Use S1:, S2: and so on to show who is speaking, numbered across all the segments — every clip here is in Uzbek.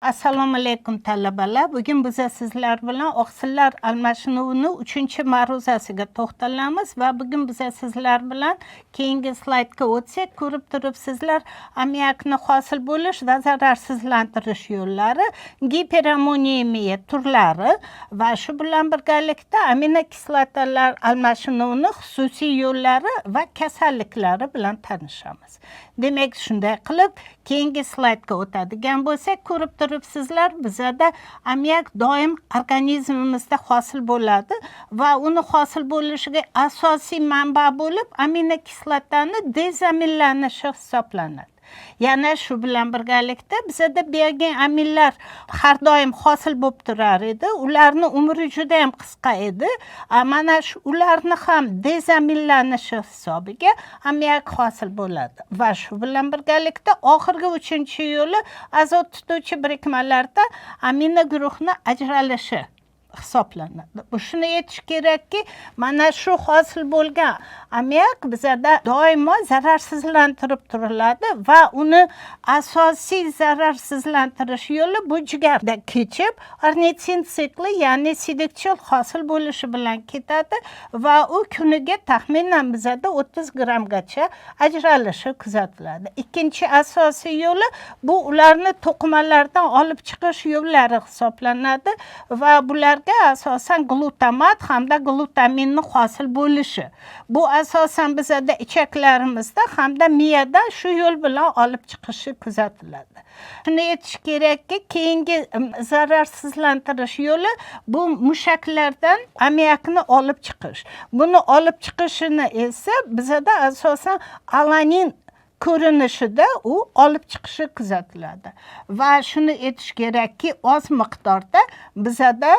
S1: Assalomu alaykum, talabalar. Bugun biz sizlar bilan oqsillar almashinuvini uchinchi ma'ruzasiga to'xtalamiz va bugun biz sizlar bilan keyingi slaydga o'tsak, ko'rib turibsizlar, ammiakni hosil bo'lish va zararsizlantirish yo'llari, giperammonemiya turlari va shu bilan birgalikda aminokislotalar almashinuvini xususiy yo'llari va kasalliklari bilan tanishamiz. Demak, shunday qilib, keyingi slaydga o'tadigan bo'lsak, ko'rib turibsizlar, bizada ammiak doim organizmimizda hosil bo'ladi va uni hosil bo'lishiga asosiy manba bo'lib aminokislotani dezamillanishi hisoblanadi. Yana shu bilan birgalikda bizada biogen aminlar har doim hosil bo'lib turar edi. Ularni umri juda ham qisqa edi. Mana shu ularni ham dezamillanishi hisobiga ammiak hosil bo'ladi va shu bilan birgalikda oxirgi uchinchi yo'li azot tutuvchi birikmalarda amino guruhni ajralishi hisoblanadi. Bu shuni aytish kerakki, mana shu hosil bo'lgan ammiak bizada doimo zararsizlantirib turiladi va uni asosiy zararsizlantirish yo'li bu jigarda kechib ornitin sikli, ya'ni siydekchil hosil bo'lishi bilan ketadi va u kuniga taxminan bizada 30 grammgacha ajralishi kuzatiladi. Ikkinchi asosiy yo'li bu ularni to'qimalardan olib chiqish yo'llari hisoblanadi va bularga asosan glutamat hamda glutaminni hosil bo'lishi. Bu asosan bizada ichaklarimizda hamda miyada shu yo'l bilan olib chiqishi kuzatiladi. Shuni aytish kerakki, keyingi zararsizlantirish yo'li bu mushaklardan ammiakni olib chiqish. Buni olib chiqishini esa bizada asosan alanin ko'rinishida u olib chiqishi kuzatiladi va shuni aytish kerakki, oz miqdorda bizada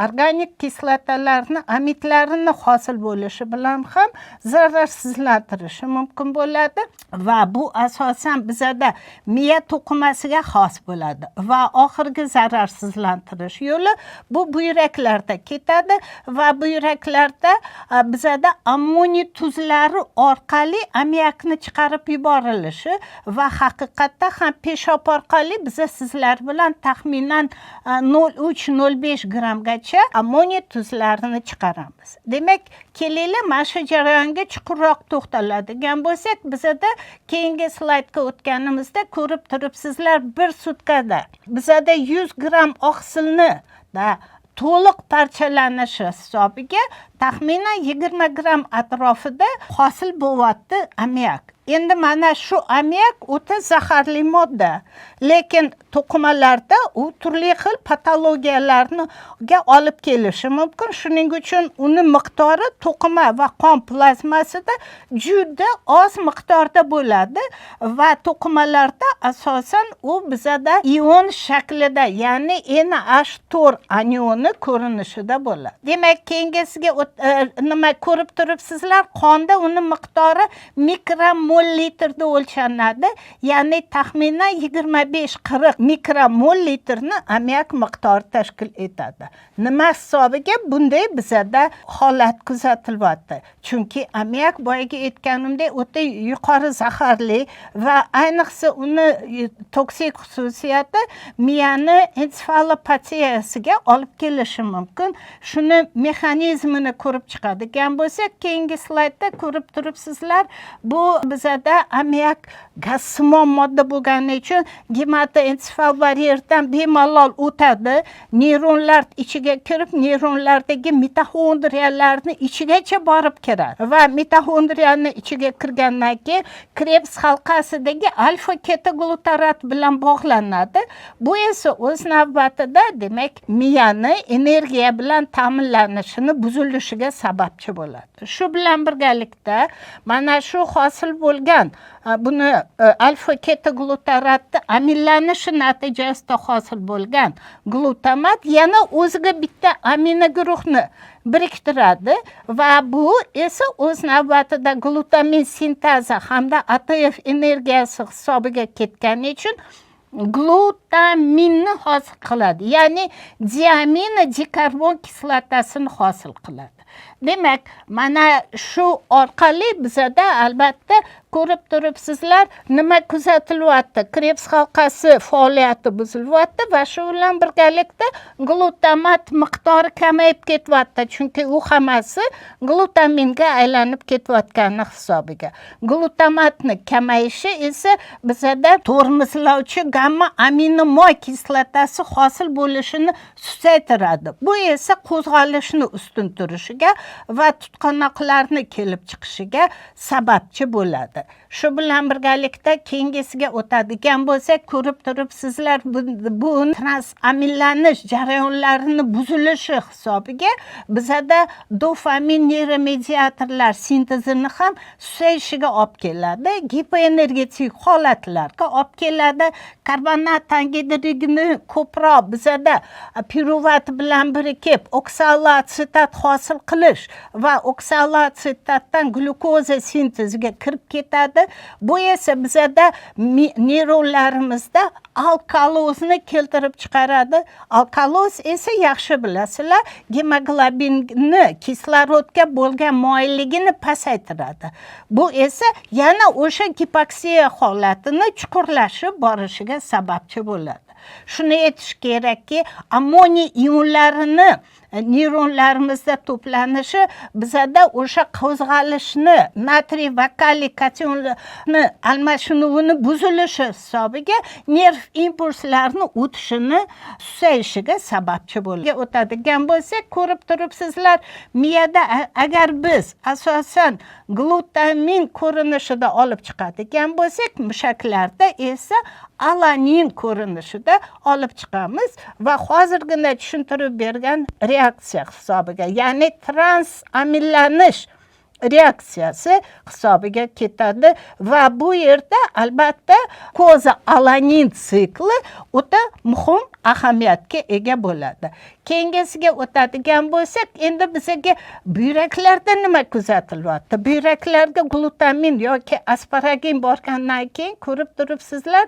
S1: organik kislotalarni amidlarini hosil bo'lishi bilan ham zararsizlantirishi mumkin bo'ladi va bu asosan bizada miya to'qimasiga xos bo'ladi. Va oxirgi zararsizlantirish yo'li bu buyraklarda ketadi va buyraklarda bizada ammoniy tuzlari orqali ammiakni chiqarib yuborilishi va haqiqatda ham peshob orqali biza sizlar bilan taxminan 0,3-0,5 grammgacha ammoniy tuzlarini chiqaramiz. Demak, kelinglar, mana shu jarayonga chuqurroq to'xtaladigan bo'lsak, bizada keyingi slaydga o'tganimizda ko'rib turibsizlar, bir sutkada bizada 100 gramm oqsilni da to'liq parchalanishi hisobiga taxminan 20 gramm atrofida hosil bo'lyapti ammiak. Endi mana shu ammiak o'ta zaharli modda, lekin to'qimalarda u turli xil patologiyalarga olib kelishi mumkin. Shuning uchun uni miqdori to'qima va qon plazmasida juda oz miqdorda bo'ladi va to'qimalarda asosan u bizada ion shaklida, ya'ni NH4 anioni ko'rinishida bo'ladi. Demak, keyingisiga nima ko'rib turibsizlar, qonda uni miqdori mikromol litrda o'lchanadi, ya'ni taxminan 25-40 mikromol litrni ammiak miqdori tashkil etadi. Nima hisobiga bunday bizada holat kuzatilyapti? Chunki ammiak, boyagi aytganimdek, o'ta yuqori zaharli va ayniqsa uni toksik xususiyati miyani ensefalopatiyasiga olib kelishi mumkin. Shuni mexanizmini ko'rib chiqadigan bo'lsak, keyingi slaydda ko'rib turibsizlar, bu bizada ammiak gazsimon modda bo'lgani uchun gematoensefal baryerdan bemalol o'tadi, neyronlar ichiga kirib, neyronlardagi mitoxondriyalarni ichigacha borib kiradi va mitoxondriyani ichiga kirgandan keyin Krebs halqasidagi alfa ketoglutarat bilan bog'lanadi. Bu esa o'z navbatida, demak, miyani energiya bilan ta'minlanishini buzilishiga sababchi bo'ladi. Shu bilan birgalikda mana shu hosil bo'lgan buni alfa ketoglutaratni amillanishi natijasida hosil bo'lgan glutamat yana o'ziga bitta amino guruhni biriktiradi va bu esa o'z navbatida glutamin sintezi hamda ATF energiyasi hisobiga ketgani uchun glutaminni hosil qiladi, ya'ni diamino dikarbon kislotasini hosil qiladi. Demak, mana shu orqali bizada albatta ko'rib turibsizlar, nima kuzatilyapti? Krebs halqasi faoliyati buzilyapti va shu bilan birgalikda glutamat miqdori kamayib ketyapti, chunki u hammasi glutaminga aylanib ketayotgani hisobiga. Glutamatni kamayishi esa bizada tormozlovchi gamma amino moy kislotasi hosil bo'lishini susaytiradi. Bu esa qo'zg'alishni ustun turishiga va tutqanoqlarni kelib chiqishiga sababchi bo'ladi. Shu bilan birgalikda keyingisiga o'tadigan bo'lsak, ko'rib turibsizlar, bu transamillanish jarayonlarini buzilishi hisobiga bizada dopamin neyromediatorlar sintezini ham susayishiga olib keladi, gipoenergetik holatlarga olib keladi. Karbonat angidridni ko'proq bizada piruvat bilan birikib oksaloatsetat hosil qilish va oksaloatsetatdan glyukoza sinteziga kirib ketadi. Bu esa bizada neyronlarimizda alkalozni keltirib chiqaradi. Alkaloz esa, yaxshi bilasizlar, gemoglobinni kislorodga bo'lgan moyilligini pasaytiradi. Bu esa yana o'sha gipoksiya holatini chuqurlashib borishiga sababchi bo'ladi. Shuni aytish kerakki, ammoniy ionlarini neyronlarimizda to'planishi bizada o'sha qo'zg'alishni, natriy va kaliy kationlarni almashinuvini buzilishi hisobiga nerv impulslarini o'tishini susayishiga sababchi bo'ladi. O'tadigan bo'lsak, ko'rib turibsizlar, miyada agar biz asosan glutamin ko'rinishida olib chiqadigan bo'lsak, mushaklarda esa alanin ko'rinishida olib chiqamiz va hozirgina tushuntirib bergan reaksiya hisobiga, ya'ni transamillanish reaksiyasi hisobiga ketadi va bu yerda albatta koza alanin sikli o'ta muhim ahamiyatga ega bo'ladi. Keyingisiga o'tadigan bo'lsak, endi bizaga buyraklarda nima kuzatilyapti? Buyraklarga glutamin yoki asparagin borgandan keyin ko'rib turibsizlar,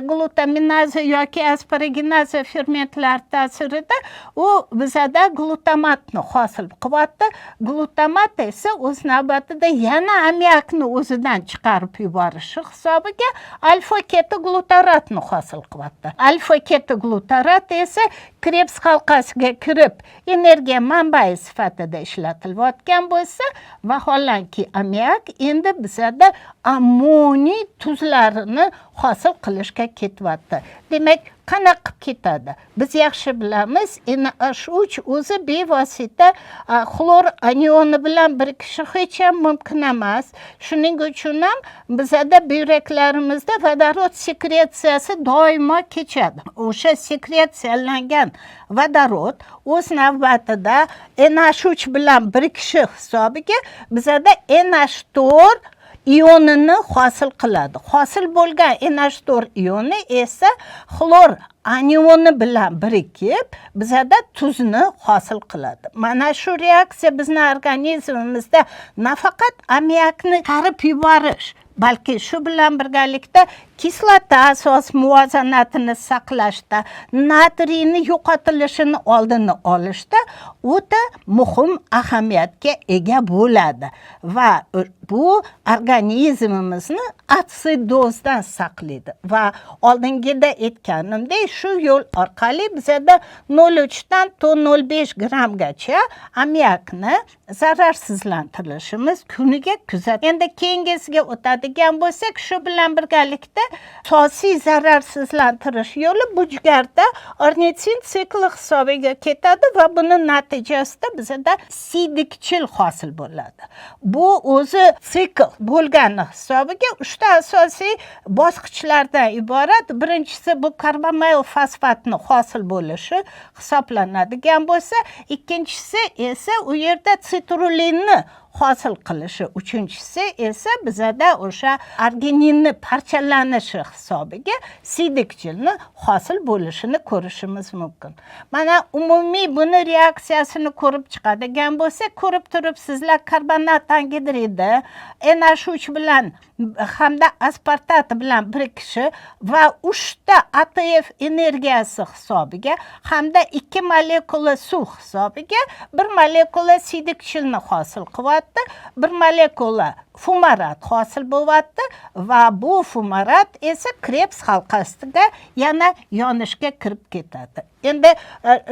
S1: glutaminaza yoki asparaginaza fermentlar ta'sirida u bizada glutamatni hosil qilyapti. Glutamat esa o'z navbatida yana ammiakni o'zidan chiqarib yuborishi hisobiga alfa ketoglutaratni hosil qilyapti. Alfa ketoglutarat esa Krebs halqasiga kirib energiya manbai sifatida ishlatilayotgan bo'lsa, vaholanki ammiak endi bizada ammoniy tuzlarini hosil qilishga ketyapti. Demak, qanaqa qilib ketadi? Biz yaxshi bilamiz, NH3 o'zi bevosita xlor anioni bilan birikishi hech ham mumkin emas. Shuning uchun ham bizada buyraklarimizda vodorod sekretsiyasi doimo kechadi. O'sha sekretsiyalangan vodorod o'z navbatida NH3 bilan birikishi hisobiga bizada NH4 ionini hosil qiladi. Hosil bo'lgan NH4 ioni esa xlor anioni bilan birikib bizada tuzni hosil qiladi. Mana shu reaksiya bizni organizmimizda nafaqat ammiakni chiqarib yuborish, balki shu bilan birgalikda kislota asos muvozanatini saqlashda, natriyni yo'qotilishini oldini olishda o'ta muhim ahamiyatga ega bo'ladi va bu organizmimizni atsidozdan saqlaydi. Va oldingida aytganimdek, shu yo'l orqali bizada 0,3 dan to 0,5 grammgacha ammiakni zararsizlantirilishimiz kuniga kuzat. Endi keyingisiga o'tadigan bo'lsak, shu bilan birgalikda asosiy zararsizlantirish yo'li bu jigarda ornitin sikli hisobiga ketadi va buni natijasida bizada siydikchil hosil bo'ladi. Bu o'zi sikl bo'lgani hisobiga uchta asosiy bosqichlardan iborat. Birinchisi bu karbamil fosfatni hosil bo'lishi hisoblanadigan bo'lsa, ikkinchisi esa u yerda sitrulinni hosil bo'lishi hisoblanadi. hosil qilishi. Uchinchisi esa bizada o'sha argininni parchalanishi hisobiga siydikchilni hosil bo'lishini ko'rishimiz mumkin. Mana umumiy buni reaksiyasini ko'rib chiqadigan bo'lsak, ko'rib turibsizlar, karbonat angidridi NH3 bilan hamda aspartat bilan birikishi va 3 ta ATF energiyasi hisobiga hamda 2 molekula suv hisobiga 1 molekula siydikchilni hosil qilyapti, 1 molekula fumarat hosil bo'lyapti va bu fumarat esa Krebs halqasiga yana yonishga kirib ketadi. Endi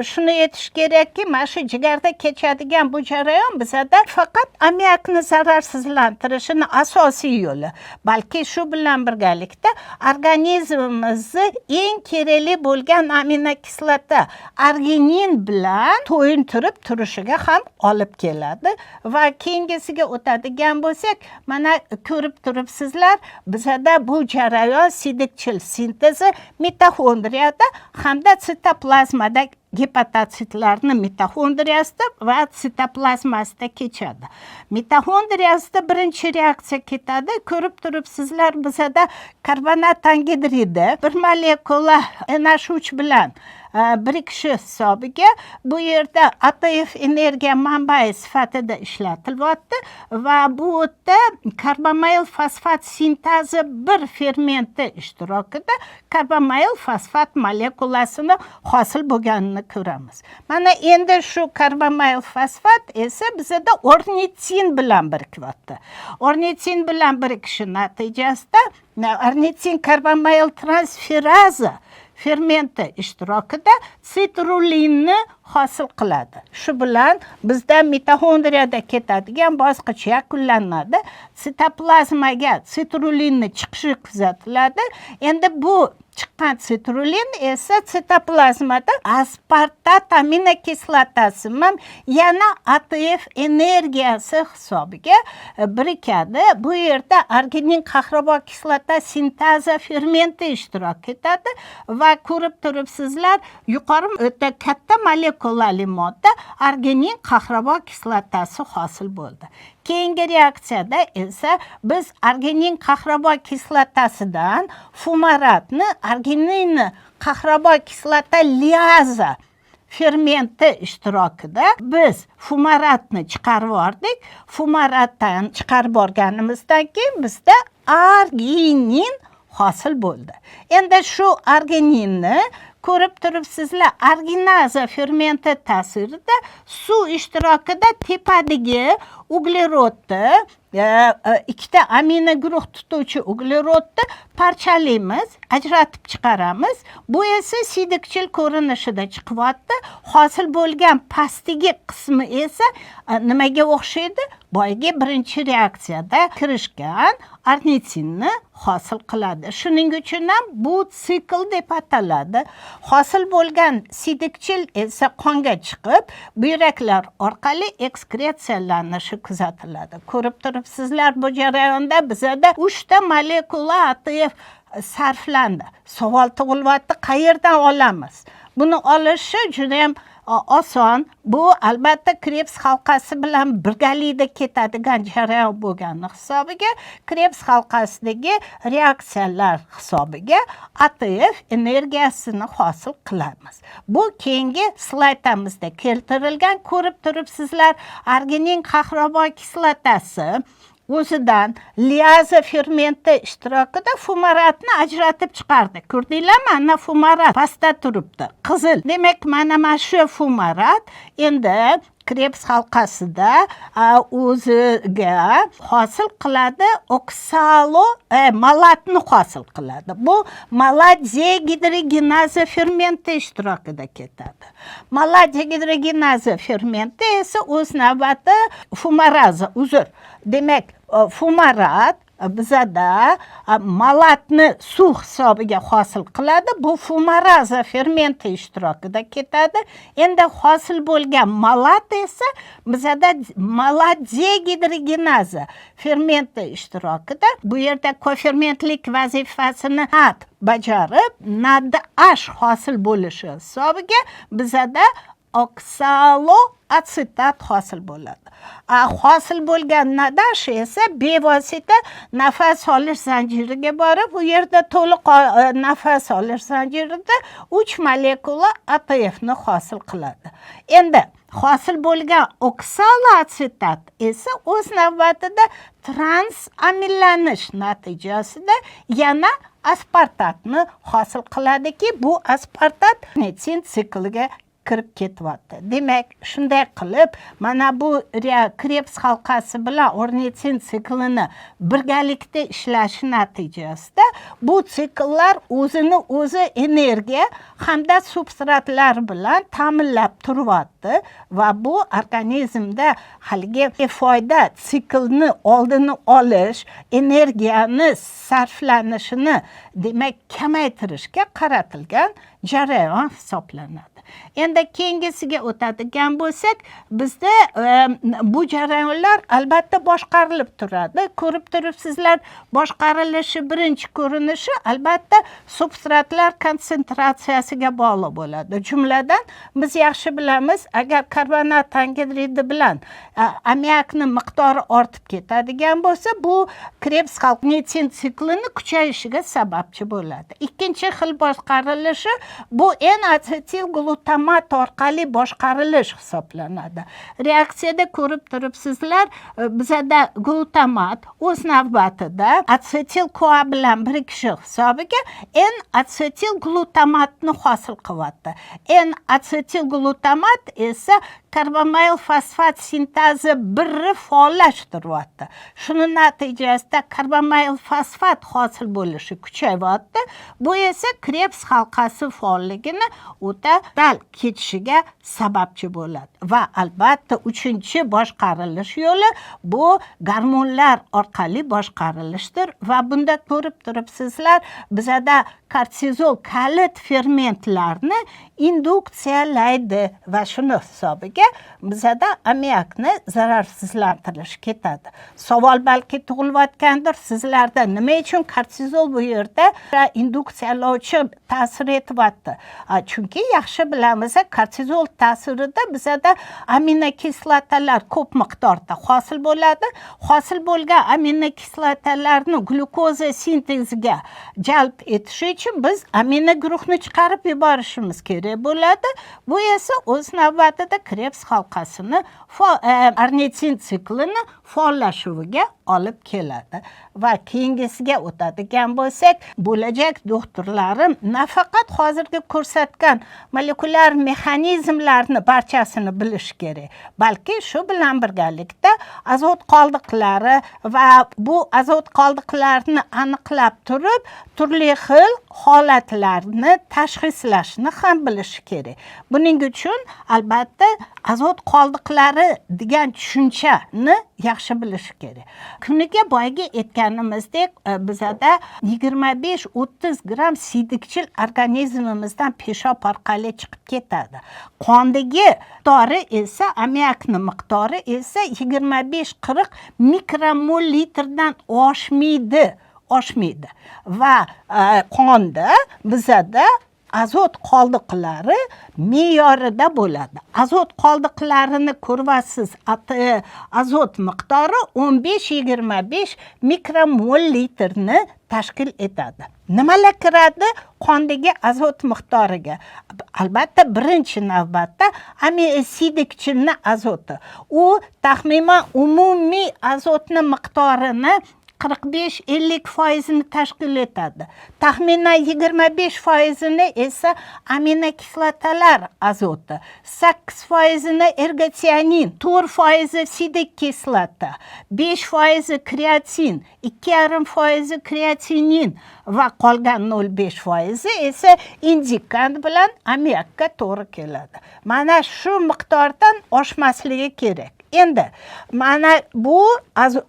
S1: shuni aytish kerakki, mana shu jigarda kechadigan bu jarayon bizada faqat ammiakni zararsizlantirishini asosiy yo'li, balki shu bilan birgalikda organizmimizni eng kerakli bo'lgan aminokislota arginin bilan to'yintirib turishiga ham olib keladi. Va keyingisiga o'tadigan bo'lsak, mana ko'rib turibsizlar, bizada bu jarayon siydikchil sintezi mitoxondriyada hamda sitoplazmada, gepatotsitlarni mitoxondriyasida va sitoplazmasida kechadi. Mitoxondriyasida birinchi reaksiya ketadi. Ko'rib turibsizlar, bizada karbonat angidridi 1 molekula NH3 bilan birikishi hisobiga bu yerda ATF energiya manbai sifatida ishlatilyapti va bu yerda karbomayl fosfat sintezi 1 fermenti ishtirokida karbomayl fosfat molekulasini hosil bo'lganini ko'ramiz. Mana endi shu karbomayl fosfat esa bizada ornitin bilan birikyapti. Ornitin bilan birikishi natijasida ornitin karbomayl transferaza fermenti ishtirokida sitrulinni hosil qiladi. Shu bilan bizda mitoxondriyada ketadigan bosqich yakunlanadi. Sitoplazmaga sitrulinni chiqishi kuzatiladi. Endi bu chiqqan sitrulin esa sitoplazmada aspartat aminokislotasi yana ATF energiyasi hisobiga birikadi. Bu yerda arginin qahrabo kislota sinteza fermenti ishtirok etadi va ko'rib turibsizlar, yuqori o'ta katta molekulali modda arginin qahrabo kislotasi hosil bo'ldi. Keyingi reaksiyada esa biz arginin qahrabo kislotasidan fumaratni arginin qahrabo kislota liaza fermenti ishtirokida biz fumaratni chiqarib yubordik. Fumaratdan chiqarib yuborganimizdan keyin bizda arginin hosil bo'ldi. Endi shu argininni ko'rib turibsizlar, arginaza fermenti ta'sirida suv ishtirokida tepadagi uglerodni, ikkita amino guruh tutuvchi uglerodni parchalaymiz, ajratib chiqaramiz. Bu esa siydikchil ko'rinishida chiqyapti. Hosil bo'lgan pastdagi qismi esa nimaga o'xshaydi? Boyagi birinchi reaksiyada kirishgan ornitinni hosil qiladi. Shuning uchun ham bu sikl deb ataladi. Hosil bo'lgan siydikchil esa qonga chiqib, buyraklar orqali ekskretsiyalanishi kuzatiladi. Ko'rib turibsizlar, bu jarayonda bizada 3 ta molekula ATF sarflandi. Savol tug'ilyapti, qayerdan olamiz? Buni olishi juda ham oson. Bu albatta Krebs halqasi bilan birgalikda ketadigan jarayon bo'lgani hisobiga Krebs halqasidagi reaksiyalar hisobiga ATF energiyasini hosil qilamiz. Bu keyingi slaydimizda keltirilgan. Ko'rib turibsizlar, arginin qahrabo kislotasi o'zidan liaza fermenti ishtirokida fumaratni ajratib chiqardi. Ko'rdinglarmi? Ana fumarat pastda turibdi, qizil. Demak, mana shu fumarat endi Krebs halqasida o'ziga hosil qiladi oksalo malatni hosil qiladi. Bu malat degidrogenaza fermenti ishtirokida ketadi. Malat degidrogenaza fermenti esa o'z navbati fumaraza, uzr. Demak, fumarat bizada malatni suv hisobiga hosil qiladi. Bu fumaraza fermenti ishtirokida ketadi. Endi hosil bo'lgan malat esa bizada malat degidrogenaza fermenti ishtirokida bu yerda kofermentlik vazifasini NAD bajarib, NADH hosil bo'lishi hisobiga bizada Oksaloatsetat hosil bo'ladi. Hosil bo'lgan NADH esa bevosita nafas olish zanjiriga borib, u yerda to'liq nafas olish zanjirida 3 molekula ATFni hosil qiladi. Endi hosil bo'lgan oksaloatsetat esa o'z navbatida transamillanish natijasida yana aspartatni hosil qiladiki, bu aspartat ornitin sikliga kirib ketyapti. Demak, shunday qilib, mana bu Krebs halqasi bilan ornitin siklini birgalikda ishlashi natijasida bu sikllar o'zini o'zi energiya hamda substratlar bilan ta'minlab turyapti va bu organizmda haligi foyda siklni oldini olish, energiyani sarflanishini, demak, kamaytirishga qaratilgan jarayon hisoblanadi. Endi keyingisiga o'tadigan bo'lsak, bizda bu jarayonlar albatta boshqarilib turadi. Ko'rib turibsizlar, boshqarilishi birinchi ko'rinishi albatta substratlar konsentratsiyasiga bog'liq bo'ladi. Jumladan, biz yaxshi bilamiz, agar karbonat angidridi bilan ammiakni miqdori ortib ketadigan bo'lsa, bu Krebs ornitin siklini kuchayishiga sababchi bo'ladi. Ikkinchi xil boshqarilishi bu N-asetil glutamat orqali boshqarilish hisoblanadi. Reaksiyada ko'rib turibsizlar, bizada glutamat o'z navbatida asetil KoA bilan birikishi hisobiga N-asetil glutamatni hosil qilyapti. N-asetil glutamat esa karbamoil fosfat sintezi birni faollashtiryapti. Shuni natijasida karbamoil fosfat hosil bo'lishi kuchayyapti. Bu esa Krebs halqasi faolligini o'ta dal ketishiga sababchi bo'ladi. Va albatta uchinchi boshqarilish yo'li bu gormonlar orqali boshqarilishdir va bunda ko'rib turibsizlar, bizada kortizol kalit fermentlarni induksiyalaydi va shuni hisobiga bizada ammiakni zararsizlantirish ketadi. Savol balki tug'ilayotgandir sizlarda, nima uchun kortizol bu yerda induksiyalovchi ta'sir etyapti? Chunki yaxshi bilamiz, kortizol ta'sirida bizada aminokislotalar ko'p miqdorda hosil bo'ladi. Hosil bo'lgan aminokislotalarni glyukoza sinteziga jalb etish uchun biz amino guruhni chiqarib yuborishimiz kerak bo'ladi. Bu esa o'z navbatida Krebs halqasini ornitin siklini faollashuviga olib keladi. Va keyingisiga o'tadigan bo'lsak, bo'lajak doktorlarim nafaqat hozirgi ko'rsatgan molekulyar mexanizmlarni barchasini bilish kerak, balki shu bilan birgalikda azot qoldiqlari va bu azot qoldiqlarini aniqlab turib, turli xil holatlarni tashxislashni ham bilishi kerak. Buning uchun albatta azot qoldiqlari degan tushunchani yaxshi bilishi kerak. Kuniga boyagi aytganimizdek, bizada 25-30 gramm siydikchil organizmimizdan peshob orqali chiqib ketadi. Qondagi miqdori esa, ammiakni miqdori esa 25-40 mikromol litrdan oshmaydi. Va qonda bizada azot qoldiqlari me'yorida bo'ladi. Azot qoldiqlarini ko'ryapsiz, azot miqdori 15-25 mikromol litrni tashkil etadi. Nimalar kiradi qondagi azot miqdoriga? Albatta, birinchi navbatda siydikchilni azoti. U taxminan umumiy azotni miqdorini 45-50 foizini tashkil etadi. Taxminan 25 foizini esa aminokislotalar azoti, 8 foizini ergotianin, 4 foizi siydik kislota, 5 foizi kreatin, 2,5 foizi kreatinin va qolgan 0,5 foizi esa indikant bilan ammiakka to'g'ri keladi. Mana shu miqdordan oshmasligi kerak. Endi mana bu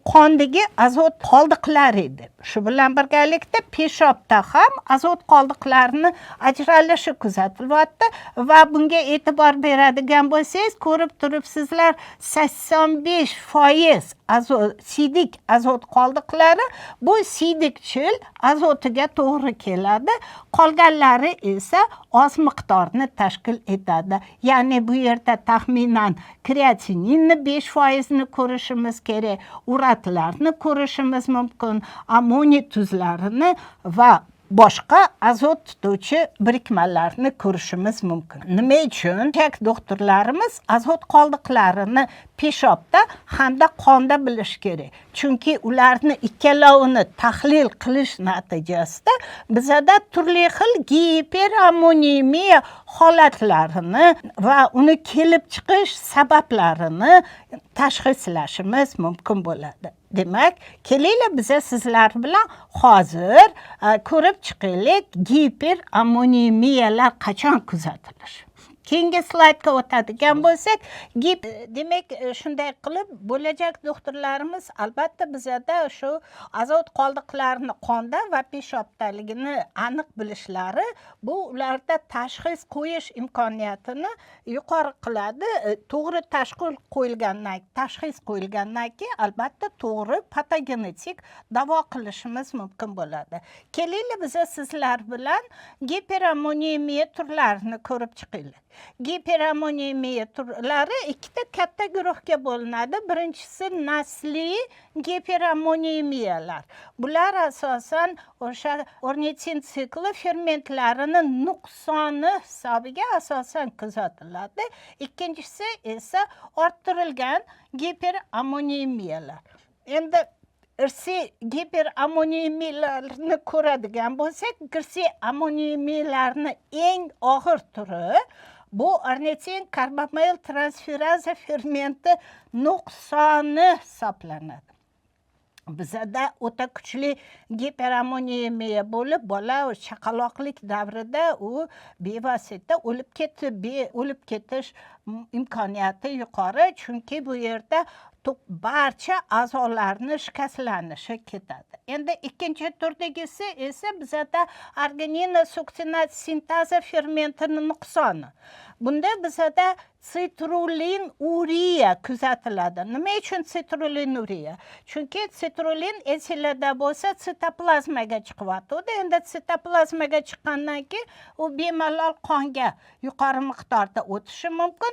S1: qondagi azot qoldiqlari edi. Shu bilan birgalikda peshobda ham azot qoldiqlarini ajralishi kuzatilyapti va bunga e'tibor beradigan bo'lsangiz, ko'rib turibsizlar, 85% azot, siydik azot qoldiqlari bu siydikchil azotiga to'g'ri keladi, qolganlari esa oz miqdorni tashkil etadi. Ya'ni bu yerda taxminan kreatininni 5%ni ko'rishimiz kerak, uratlarni ko'rishimiz mumkin, ammoniy tuzlarini va boshqa azot tutuvchi birikmalarni ko'rishimiz mumkin. Nima uchun ichak doktorlarimiz azot qoldiqlarini peshobda hamda qonda bilish kerak? Chunki ularni ikkalovini tahlil qilish natijasida bizada turli xil giperammonemiya holatlarini va uni kelib chiqish sabablarini tashxislashimiz mumkin bo'ladi. Demak, kelinglar, biza sizlar bilan hozir ko'rib chiqaylik giperammonemiyalar qachon kuzatilishi. Keyingi slaydga o'tadigan bo'lsak, demak, shunday qilib bo'lajak doktorlarimiz albatta bizada shu azot qoldiqlarini qonda va peshobdaligini aniq bilishlari bu ularda tashxis qo'yish imkoniyatini yuqori qiladi. To'g'ri tashxis qo'yilgandan keyin albatta to'g'ri patogenetik davo qilishimiz mumkin bo'ladi. Kelinglar, biza sizlar bilan giperammonemiya turlarini ko'rib chiqaylik. Giperammonemiya turlari ikkita katta guruhga bo'linadi. Birinchisi nasliy giperammonemiyalar. Bular asosan o'sha ornitin sikli fermentlarini nuqsoni hisobiga asosan kuzatiladi. Ikkinchisi esa orttirilgan giperammonemiyalar. Endi irsiy giperammonemiyalarni ko'radigan bo'lsak, irsiy ammonemiyalarni eng og'ir turi bu ornitin karbamil transferaza fermenti nuqsoni hisoblanadi. Bizada o'ta kuchli giperammonemiya bo'lib, bola chaqaloqlik davrida u bevosita o'lib ketish imkoniyati yuqori, chunki bu yerda barcha a'zolarni shikastlanishi ketadi. Endi ikkinchi turdagisi esa bizada arginina suksinat sintaza fermentini nuqsoni. Bunda bizada sitrulin uriya kuzatiladi. Nima uchun sitrulin uriya? Chunki sitrulin esinglarda bo'lsa sitoplazmaga chiqyapti. Endi sitoplazmaga chiqqandan keyin u bemalol qonga yuqori miqdorda o'tishi mumkin.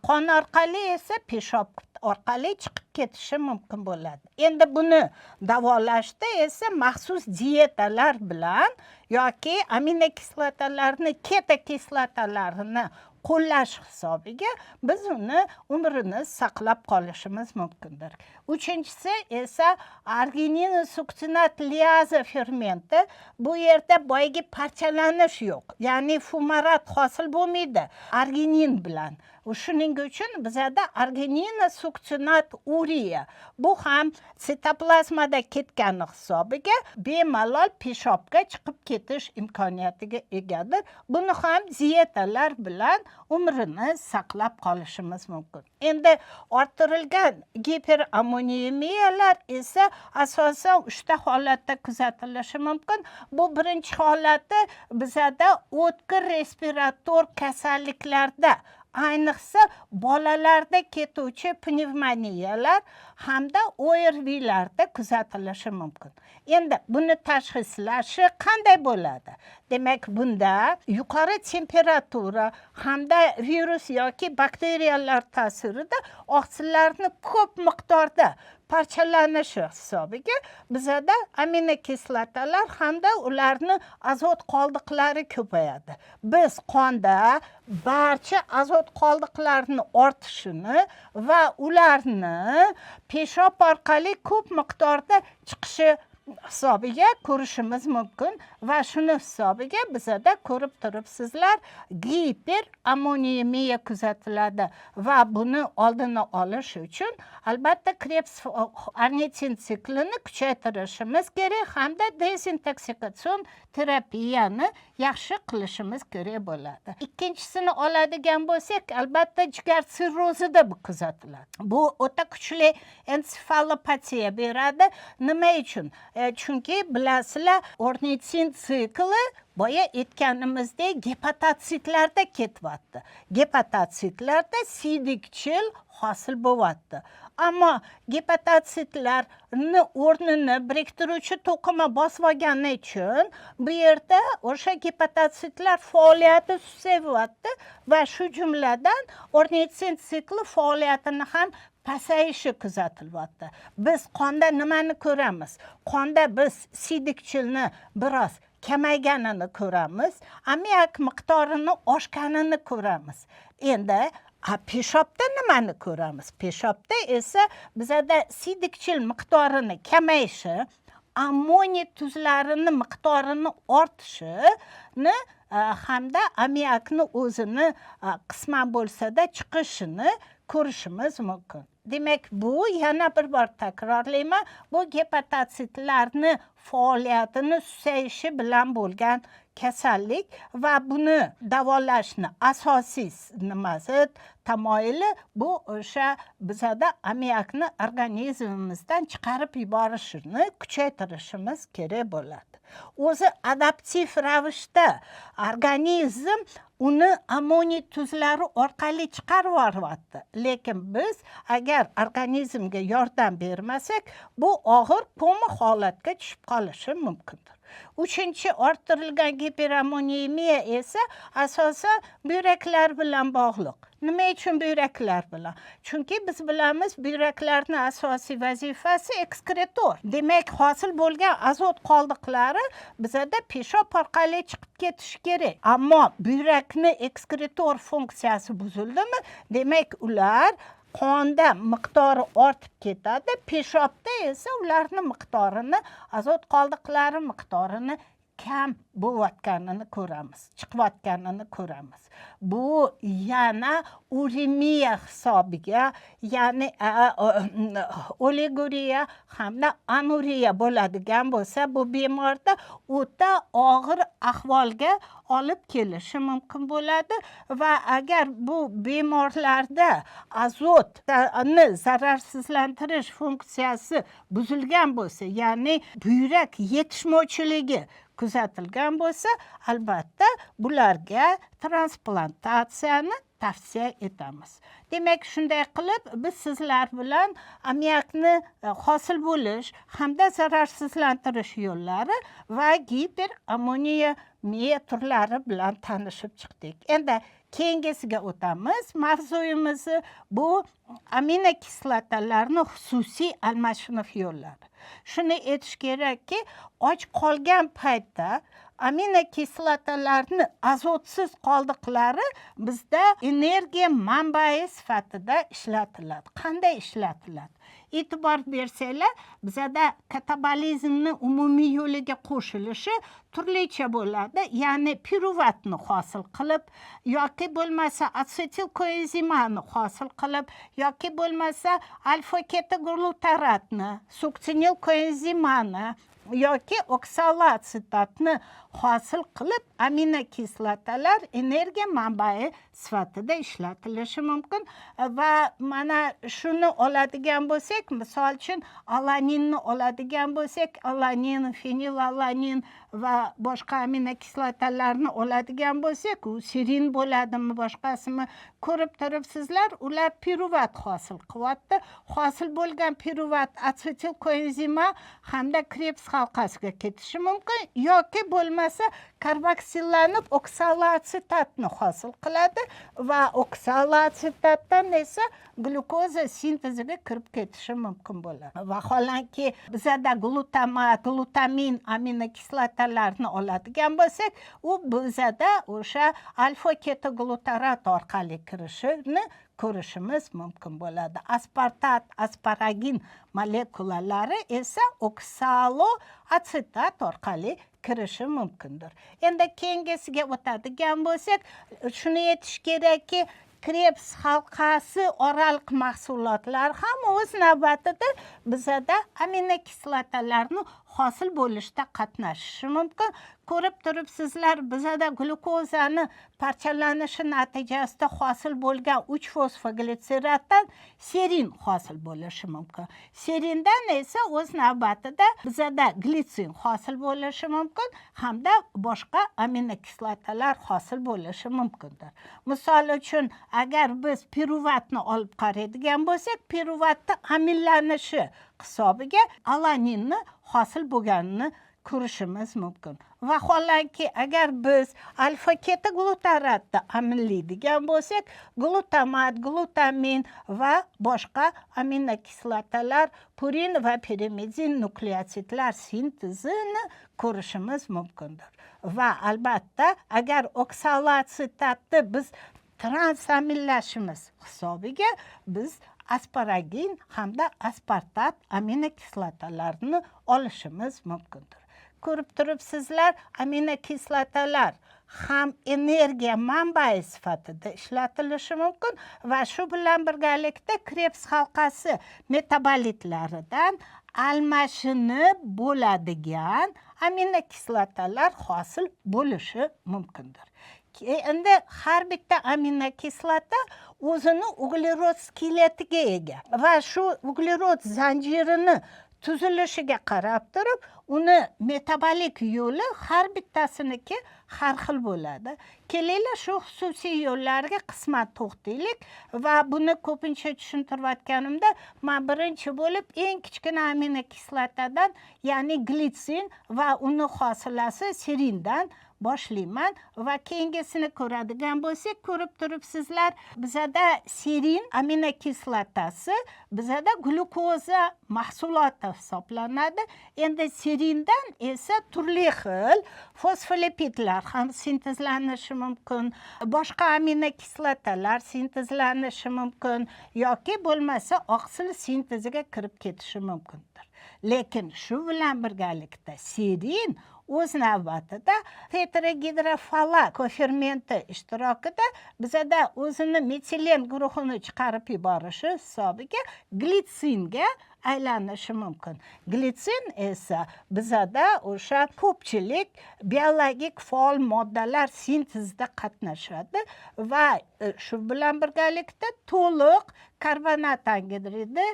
S1: Qon orqali esa peshob orqali chiqib ketishi mumkin bo'ladi. Endi buni davolashda esa maxsus dietalar bilan yoki aminokislotalarni, ketokislotalarini qo'llash hisobiga biz uni umrini saqlab qolishimiz mumkindir. Uchinchisi esa arginin suksinat liaza fermenti. Bu yerda boyagi parchalanish yo'q, ya'ni fumarat hosil bo'lmaydi arginin bilan. Shuning uchun bizada arginin suksinat uriya, bu ham sitoplazmada ketgani hisobiga bemalol peshobga chiqib ketish imkoniyatiga egadir. Buni ham dietalar bilan umrini saqlab qolishimiz mumkin. Endi orttirilgan giperammonemiyalar esa asosan uchta holatda kuzatilishi mumkin. Bu birinchi holati bizada o'tkir respirator kasalliklarda, ayniqsa bolalarda ketuvchi pnevmoniyalar hamda ORVlarda kuzatilishi mumkin. Endi buni tashxislashi qanday bo'ladi? Demak, bunda yuqori temperatura hamda virus yoki bakteriyalar ta'sirida oqsillarni ko'p miqdorda parchalanishi hisobiga bizada aminokislotalar hamda ularni azot qoldiqlari ko'payadi. Biz qonda barcha azot qoldiqlarini ortishini va ularni peshob orqali ko'p miqdorda chiqishi hisobiga ko'rishimiz mumkin va shuni hisobiga bizada ko'rib turibsizlar giperammonemiya kuzatiladi va buni oldini olish uchun albatta Krebs ornitin siklini kuchaytirishimiz kerak hamda dezintoksikatsion terapiyani yaxshi qilishimiz kerak bo'ladi. Ikkinchisini oladigan bo'lsak, albatta jigar sirrozida bu kuzatiladi. Bu o'ta kuchli ensefalopatiya beradi. Nima uchun? Chunki bilasizlar, ornitin sikli boya aytganimizdek gepatotsitlarda ketyapti. Gepatotsitlarda siydikchil hosil bo'lyapti. Ammo gepatotsitlarni o'rnini biriktiruvchi to'qima bosib olgani uchun bu yerda o'sha gepatotsitlar faoliyati susayyapti va shu jumladan ornitin sikli faoliyatini ham pasayishi kuzatilyapti. Biz qonda nimani ko'ramiz? Qonda biz siydikchilni biroz kamayganini ko'ramiz, ammiak miqdorini oshganini ko'ramiz. Endi peshobda nimani ko'ramiz? Peshobda esa bizada siydikchil miqdorini kamayishi, ammoniy tuzlarini miqdorini ortishini hamda ammiakni o'zini qisman bo'lsa-da chiqishini ko'rishimiz mumkin. Demak, bu yana bir bor takrorlayman, bu gepatotsitlarni faoliyatini susayishi bilan bo'lgan kasallik va buni davolashni asosiy nimasi, tamoyili bu o'sha bizada ammiakni organizmimizdan chiqarib yuborishini kuchaytirishimiz kerak bo'ladi. O'zi adaptiv ravishda organizm uni ammoniy tuzlari orqali chiqarib yuboryapti. Lekin biz agar organizmga yordam bermasak, bu og'ir koma holatga tushib qolishi mumkindir. Uchinchi orttirilgan giperammonemiya esa asosan buyraklar bilan bog'liq. Nima uchun buyraklar bilan? Chunki biz bilamiz, buyraklarning asosiy vazifasi ekskretor. Demak, hosil bo'lgan azot qoldiqlari bizada peshob orqali chiqib ketishi kerak. Ammo buyrakni ekskretor funksiyasi buzildimi, demak ular qonda miqdori ortib ketadi, peshobda esa ularni miqdorini, azot qoldiqlari miqdorini kam bo'layotganini ko'ramiz, chiqayotganini ko'ramiz. Bu yana uremiya hisobiga, ya'ni oliguriya hamda anuriya bo'ladigan bo'lsa, bu bemorda o'ta og'ir ahvolga olib kelishi mumkin bo'ladi va agar bu bemorlarda azotni zararsizlantirish funksiyasi buzilgan bo'lsa, ya'ni buyrak yetishmovchiligi kuzatilgan bo'lsa, albatta bularga transplantatsiyani tavsiya etamiz. Demak, shunday qilib biz sizlar bilan ammiakni hosil bo'lish hamda zararsizlantirish yo'llari va giperammoniya turlari bilan tanishib chiqdik. Endi keyingisiga o'tamiz. Mavzuyimizni bu aminokislotalarni xususiy almashinuv yo'llari. Shuni aytish kerakki, och qolgan paytda aminokislotalarni azotsiz qoldiqlari bizda energiya manbai sifatida ishlatiladi. Qanday ishlatiladi? E'tibor bersanglar, bizada katabolizmni umumiy yo'liga qo'shilishi turlicha bo'ladi. Ya'ni piruvatni hosil qilib yoki bo'lmasa atsetil koenzimani hosil qilib yoki bo'lmasa alfa ketoglutaratni, suksinil koenzimani yoki oksaloatsetatni hosil qilib aminokislotalar energiya manbai sifatida ishlatilishi mumkin. Va mana shuni oladigan bo'lsak, misol uchun alaninni oladigan bo'lsak, alanin, fenilalanin va boshqa aminokislotalarni oladigan bo'lsak, u serin bo'ladimi, boshqasimi, ko'rib turibsizlar, ular piruvat hosil qilyapti. Hosil bo'lgan piruvat atsetil koenzima hamda Krebs halqasiga ketishi mumkin yoki bo'lmasa karboksillanib oksaloatsetatni hosil qiladi va oksaloatsetatdan esa glyukoza sinteziga kirib ketishi mumkin bo'ladi. Vaholanki bizada glutamat, glutamin aminokislotalarni oladigan bo'lsak, u bizada o'sha alfa ketoglutarat orqali kirishini ko'rishimiz mumkin bo'ladi. Aspartat, asparagin molekulalari esa oksaloatsetat orqali kirishi mumkindir. Endi keyingisiga o'tadigan bo'lsak, shuni aytish kerakki, Krebs halqasi oraliq mahsulotlar ham o'z navbatida bizada aminokislotalarni hosil bo'lishda qatnashishi mumkin. Ko'rib turibsizlar, bizada glyukozani parchalanishi natijasida hosil bo'lgan 3-fosfoglitseratdan serin hosil bo'lishi mumkin. Serindan esa o'z navbatida bizada glitsin hosil bo'lishi mumkin hamda boshqa aminokislotalar hosil bo'lishi mumkindir. Misol uchun, agar biz piruvatni olib qaraydigan bo'lsak, piruvatni aminlanishi hisobiga alaninni hosil bo'lganini ko'rishimiz mumkin. Vaholanki, agar biz alfa ketoglutaratni aminlaydigan bo'lsak, glutamat, glutamin va boshqa aminokislotalar, purin va pirimidin nukleotidlar sintezini ko'rishimiz mumkindir. Va albatta, agar oksaloatsetatni biz transaminlashimiz hisobiga biz asparagin hamda aspartat aminokislotalarini olishimiz mumkindir. Ko'rib turibsizlar, aminokislotalar ham energiya manbai sifatida ishlatilishi mumkin va shu bilan birgalikda Krebs halqasi metabolitlaridan almashinib bo'ladigan aminokislotalar hosil bo'lishi mumkindir. Endi har bitta aminokislota o'zini uglerod skeletiga ega va shu uglerod zanjirini tuzilishiga qarab turib, uni metabolik yo'li har bittasiniki har xil bo'ladi. Kelinglar, shu xususiy yo'llarga qisman to'xtaylik va buni ko'pincha tushuntirayotganimda man birinchi bo'lib eng kichkina aminokislotadan, ya'ni glitsin va uni hosilasi serindan boshlayman va keyingisini ko'radigan bo'lsak, ko'rib turibsizlar, bizada serin aminokislotasi bizada glyukoza mahsuloti hisoblanadi. Endi serindan esa turli xil fosfolipidlar ham sintezlanishi mumkin, boshqa aminokislotalar sintezlanishi mumkin yoki bo'lmasa oqsil sinteziga kirib ketishi mumkindir. Lekin shu bilan birgalikda serin o'z navbatida tetragidrofolat kofermenti ishtirokida bizada o'zini metilen guruhini chiqarib yuborishi hisobiga glitsinga aylanishi mumkin. Glitsin esa bizada o'sha ko'pchilik biologik faol moddalar sintezida qatnashadi va shu bilan birgalikda to'liq karbonat angidridi,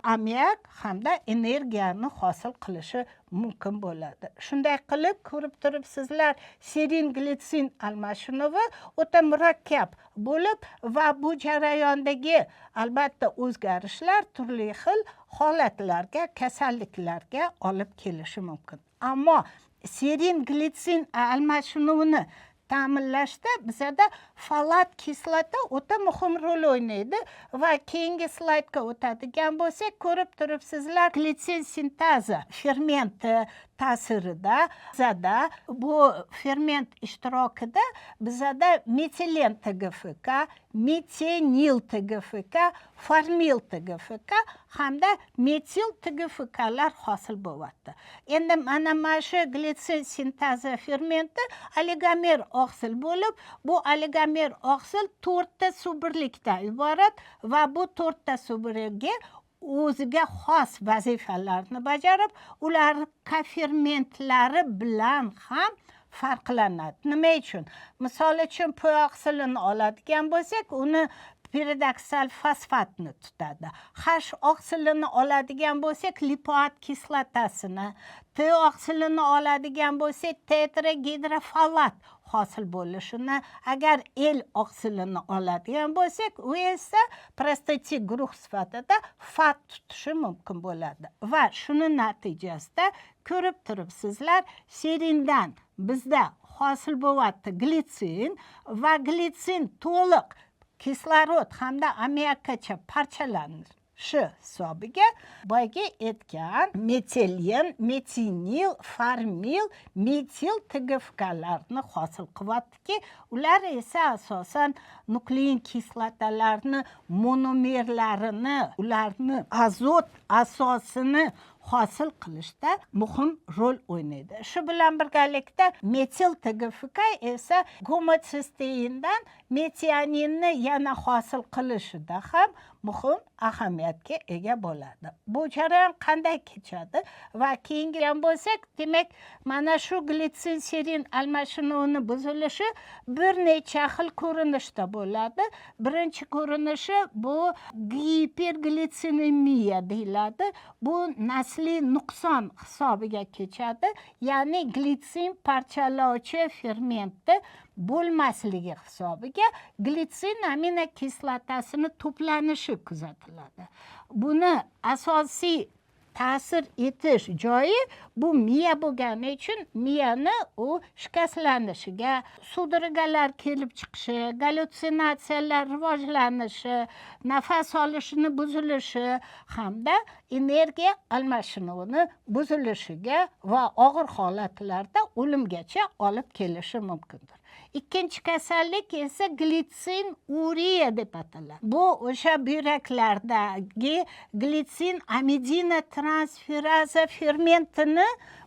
S1: ammiak hamda energiyani hosil qilishi mumkin bo'ladi. Shunday qilib, ko'rib turibsizlar, serin glitsin almashinuvi o'ta murakkab bo'lib va bu jarayondagi albatta o'zgarishlar turli xil holatlarga, kasalliklarga olib kelishi mumkin. Ammo serin glitsin almashinuvini ta'minlashda bizada folat kislota o'ta muhim rol o'ynaydi va keyingi slaydga o'tadigan bo'lsak, ko'rib turibsizlar, glitsin sintaza fermenti ta'sirida bizada bu ferment ishtirokida bizada metilen TGFK, metinil TGFK, formil TGFK hamda metil TGFKlar hosil bo'lyapti. Endi mana shu glitsin sintaza fermenti oligomer oqsil bo'lib, bu oligomer oqsil to'rtta suv birlikdan iborat va bu to'rtta suv birligi o'ziga xos vazifalarni bajarib, ular kofermentlari bilan ham farqlanadi. Nima uchun? Misol uchun, P oqsilini oladigan bo'lsak, uni piridoksal fosfatni tutadi. H oqsilini oladigan bo'lsak, lipoat kislotasini, T oqsilini oladigan bo'lsak, tetragidrofolat hosil bo'lishini, agar L oqsilini oladigan bo'lsak, u esa prostetik guruh sifatida FAT tutishi mumkin bo'ladi. Va shuni natijasida ko'rib turibsizlar, serindan bizda hosil bo'lyapti glitsin va glitsin to'liq kislorod hamda ammiakkacha parchalanishi hisobiga boyagi aytgan metilen, metinil, formil, metil TGFKlarni hosil qilyaptiki, ular esa asosan nuklein kislotalarni monomerlarini, ularni azot asosini hosil qilishda muhim rol o'ynaydi. Shu bilan birgalikda metil TGFK esa gomosisteindan metioninni yana hosil qilishida ham muhim ahamiyatga ega bo'ladi. Bu jarayon qanday kechadi va keyingi ham bo'lsak, demak, mana shu glitsin serin almashinuvini buzilishi bir necha xil ko'rinishda bo'ladi. Birinchi ko'rinishi bu giperglitsinemiya deyiladi. Bu nasliy nuqson hisobiga kechadi, ya'ni glitsin parchalovchi fermenti bo'lmasligi hisobiga glitsin aminokislotasini to'planishi kuzatiladi. Buni asosiy ta'sir etish joyi bu miya bo'lgani uchun miyani u shikastlanishiga, sudorogalar kelib chiqishi, gallyutsinatsiyalar rivojlanishi, nafas olishini buzilishi hamda energiya almashinuvini buzilishiga va og'ir holatlarda o'limgacha olib kelishi mumkindir. Ikkinchi kasallik esa glitsin uriya deb ataladi. Bu o'sha buyraklardagi glitsin amidina transferaza fermentini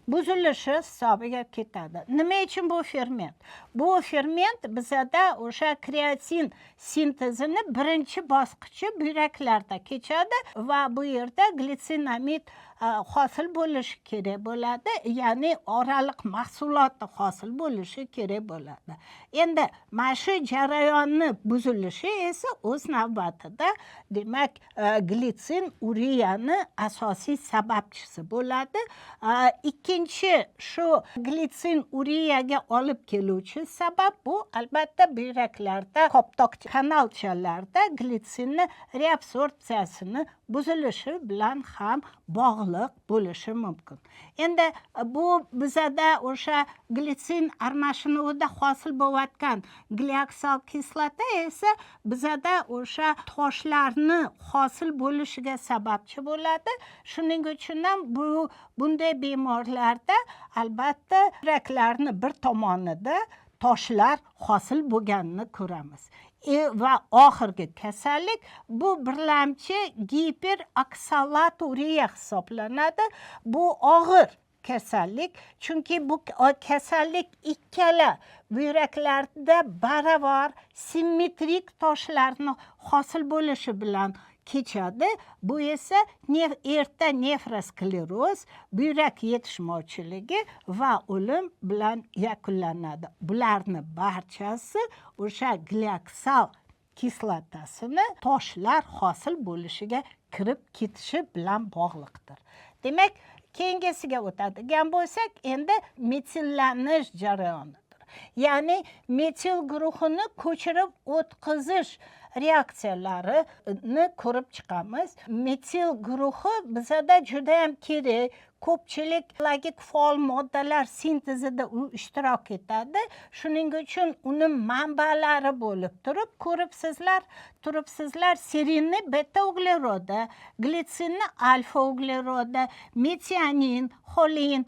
S1: buzilishi hisobiga ketadi. Nima uchun bu ferment? Bu ferment bizada o'sha kreatin sintezini birinchi bosqichi buyraklarda kechadi va bu yerda glitsinamid hosil bo'lishi kerak bo'ladi, ya'ni oraliq mahsuloti hosil bo'lishi kerak bo'ladi. Endi mana shu jarayonni buzilishi esa o'z navbatida, demak, glitsin uriyani asosiy sababchisi bo'ladi. Ikkinchi shu glitsin uriyaga olib keluvchi sabab bu albatta buyraklarda koptok kanalchalarda glitsinni reabsorbsiyasini buzilishi bilan ham bog'liq bo'lishi mumkin. Endi bu bizada o'sha glitsin almashinuvida hosil bo'layotgan glioksal kislota esa bizada o'sha toshlarni hosil bo'lishiga sababchi bo'ladi. Shuning uchun ham bunday bemorlarda albatta yuraklarni bir tomonida toshlar hosil bo'lganini ko'ramiz. Va oxirgi kasallik bu birlamchi giperoksalaturiya hisoblanadi. Bu og'ir kasallik, chunki bu kasallik ikkala buyraklarda baravar simmetrik toshlarni hosil bo'lishi bilan kechadi. Bu esa erta nefroskleroz, buyrak yetishmovchiligi va o'lim bilan yakunlanadi. Bularni barchasi o'sha glioksal kislotasini toshlar hosil bo'lishiga kirib ketishi bilan bog'liqdir. Demak, keyingisiga o'tadigan bo'lsak, endi metillanish jarayonidir. Ya'ni metil guruhini ko'chirib o'tkazish reaksiyalarini ko'rib chiqamiz. Metil guruhi bizada juda ham kerak. Ko'pchilik biologik faol moddalar sintezida u ishtirok etadi. Shuning uchun uni manbalari bo'lib turib, ko'ribsizlar, turibsizlar serinni beta uglerodi, glitsinni alfa uglerodi, metionin, xolin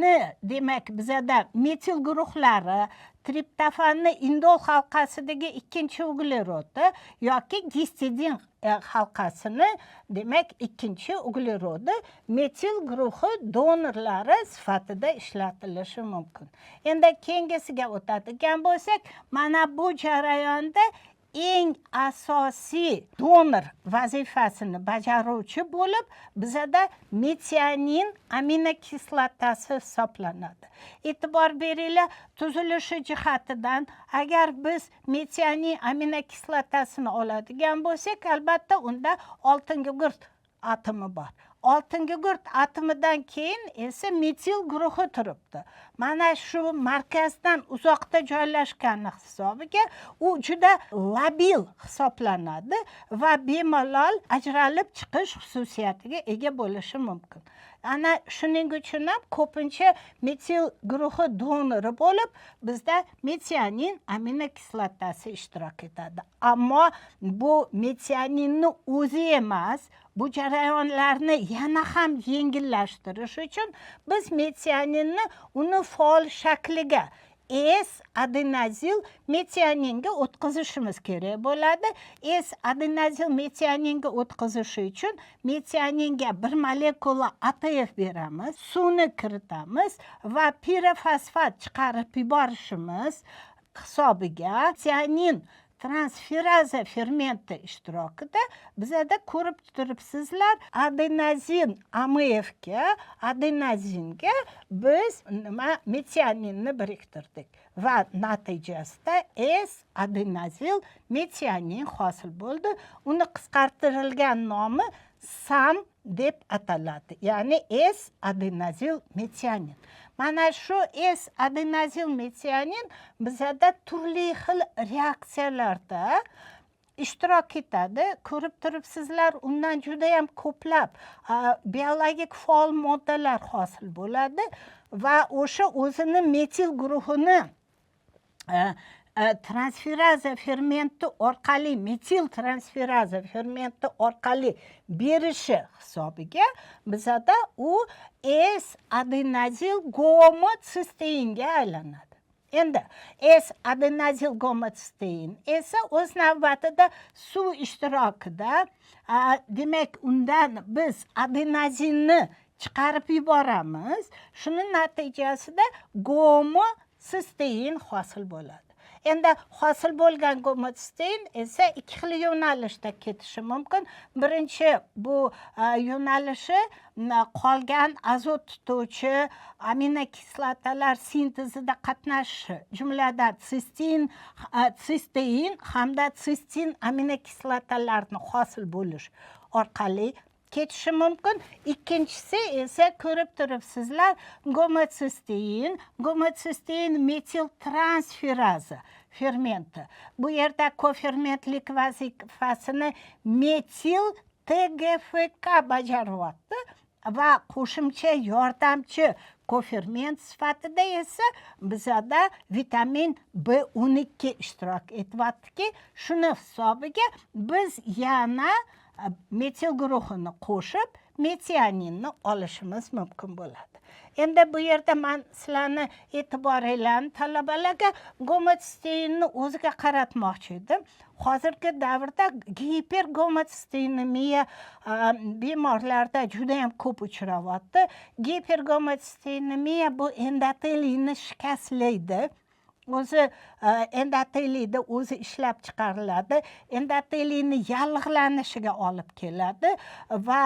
S1: ni, demak, bizada metil guruhlari, triptofanni indol halqasidagi ikkinchi uglerodi yoki gistidin halqasini, demak, ikkinchi uglerodi metil guruhi donorlari sifatida ishlatilishi mumkin. Endi keyingisiga o'tadigan bo'lsak, mana bu jarayonda eng asosiy donor vazifasini bajaruvchi bo'lib bizada metionin aminokislotasi hisoblanadi. E'tibor beringlar, tuzilishi jihatidan agar biz metionin aminokislotasini oladigan bo'lsak, albatta unda oltingugurt atomi bor. Oltingugurt atomidan keyin esa metil guruhi turibdi. Mana shu markazdan uzoqda joylashgani hisobiga u juda labil hisoblanadi va bemalol ajralib chiqish xususiyatiga ega bo'lishi mumkin. Ana shuning uchun ham ko'pincha metil guruhi donori bo'lib bizda metionin aminokislotasi ishtirok etadi. Ammo bu metioninni o'zi emas, bu jarayonlarni yana ham yengillashtirish uchun biz metioninni uni faol shakliga S adenozil metioninga o'tkazishimiz kerak bo'ladi. S adenozil metioninga o'tkazishi uchun metioninga bir molekula ATF beramiz, suvni kiritamiz va pirofosfat chiqarib yuborishimiz hisobiga metionin transferaza fermenti ishtirokida bizada, ko'rib turibsizlar, adenozin AMFga, adenozinga biz nima, metioninni biriktirdik va natijasida S adenozil metionin hosil bo'ldi. Uni qisqartirilgan nomi SAM deb ataladi, ya'ni S adenozil metionin. Mana shu S adenozil metionin bizada turli xil reaksiyalarda ishtirok etadi. Ko'rib turibsizlar, undan judayam ko'plab biologik faol moddalar hosil bo'ladi va o'sha o'zini metil guruhini transferaza fermenti orqali, metil transferaza fermenti orqali berishi hisobiga bizada u S adenozil gomotsisteinga aylanadi. Endi S adenozil gomotsistein esa o'z navbatida suv ishtirokida, demak, undan biz adenozinni chiqarib yuboramiz. Shuni natijasida gomotsistein hosil bo'ladi. Endi hosil bo'lgan gomotsistein esa ikki xil yo'nalishda ketishi mumkin. Birinchi bu yo'nalishi qolgan azot tutuvchi aminokislotalar sintezida qatnashishi, jumladan sistein hamda sistin aminokislotalarni hosil bo'lish orqali ketishi mumkin. Ikkinchisi esa, ko'rib turibsizlar, gomotsistein metil transferaza fermenti bu yerda kofermentlik vazifasini metil TGFK bajaryapti va qo'shimcha yordamchi koferment sifatida esa bizada vitamin B12 ishtirok etyaptiki, shuni hisobiga biz yana metil guruhini qo'shib, metioninni olishimiz mumkin bo'ladi. Endi bu yerda man sizlarni e'tiboringlarni, talabalarga, gomotsisteinni o'ziga qaratmoqchi edim. Hozirgi davrda gipergomotsisteinemiya bemorlarda judayam ko'p uchrayapti. Gipergomotsisteinemiya bu endoteliyni shikastlaydi. O'zi endoteliyda o'zi ishlab chiqariladi, endoteliyni yallig'lanishiga olib keladi va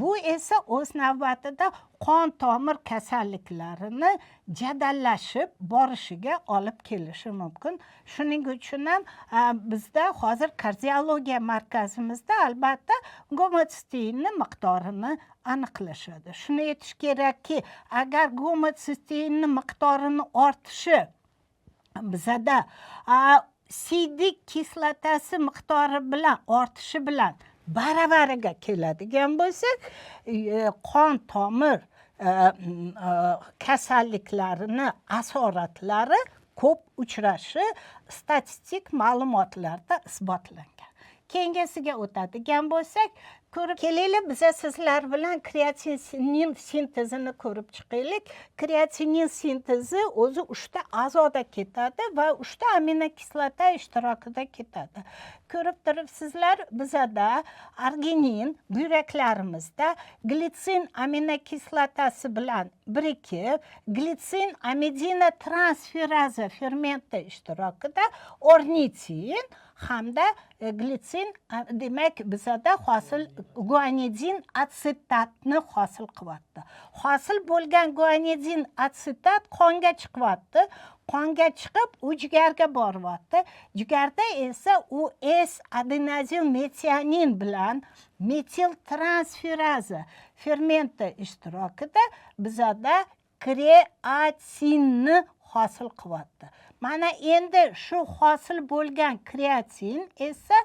S1: bu esa o'z navbatida qon tomir kasalliklarini jadallashib borishiga olib kelishi mumkin. Shuning uchun ham bizda hozir kardiologiya markazimizda albatta gomotsisteinni miqdorini aniqlashadi. Shuni aytish kerakki, agar gomotsisteinni miqdorini ortishi bizada siydik kislotasi miqdori bilan ortishi bilan baravariga keladigan bo'lsa, qon tomir kasalliklarini asoratlari ko'p uchrashi statistik ma'lumotlarda isbotlangan. Keyingisiga o'tadigan bo'lsak, ko'rib kelaylik, biza sizlar bilan kreatinin sintezini ko'rib chiqaylik. Kreatinin sintezi o'zi uchta a'zoda ketadi va uchta aminokislota ishtirokida ketadi. Ko'rib turibsizlar, bizada arginin buyraklarimizda glitsin aminokislotasi bilan birikib, glitsin amidina transferaza fermenti ishtirokida ornitin hamda glitsin, demak, bizada hosil guanidin atsetatni hosil qilyapti. Hosil bo'lgan guanidin atsetat qonga chiqyapti. Qonga chiqib, u jigarga boryapti. Jigarda esa u S adenozil metionin bilan metil transferaza fermenti ishtirokida bizada kreatinni hosil qilyapti. Mana endi shu hosil bo'lgan kreatin esa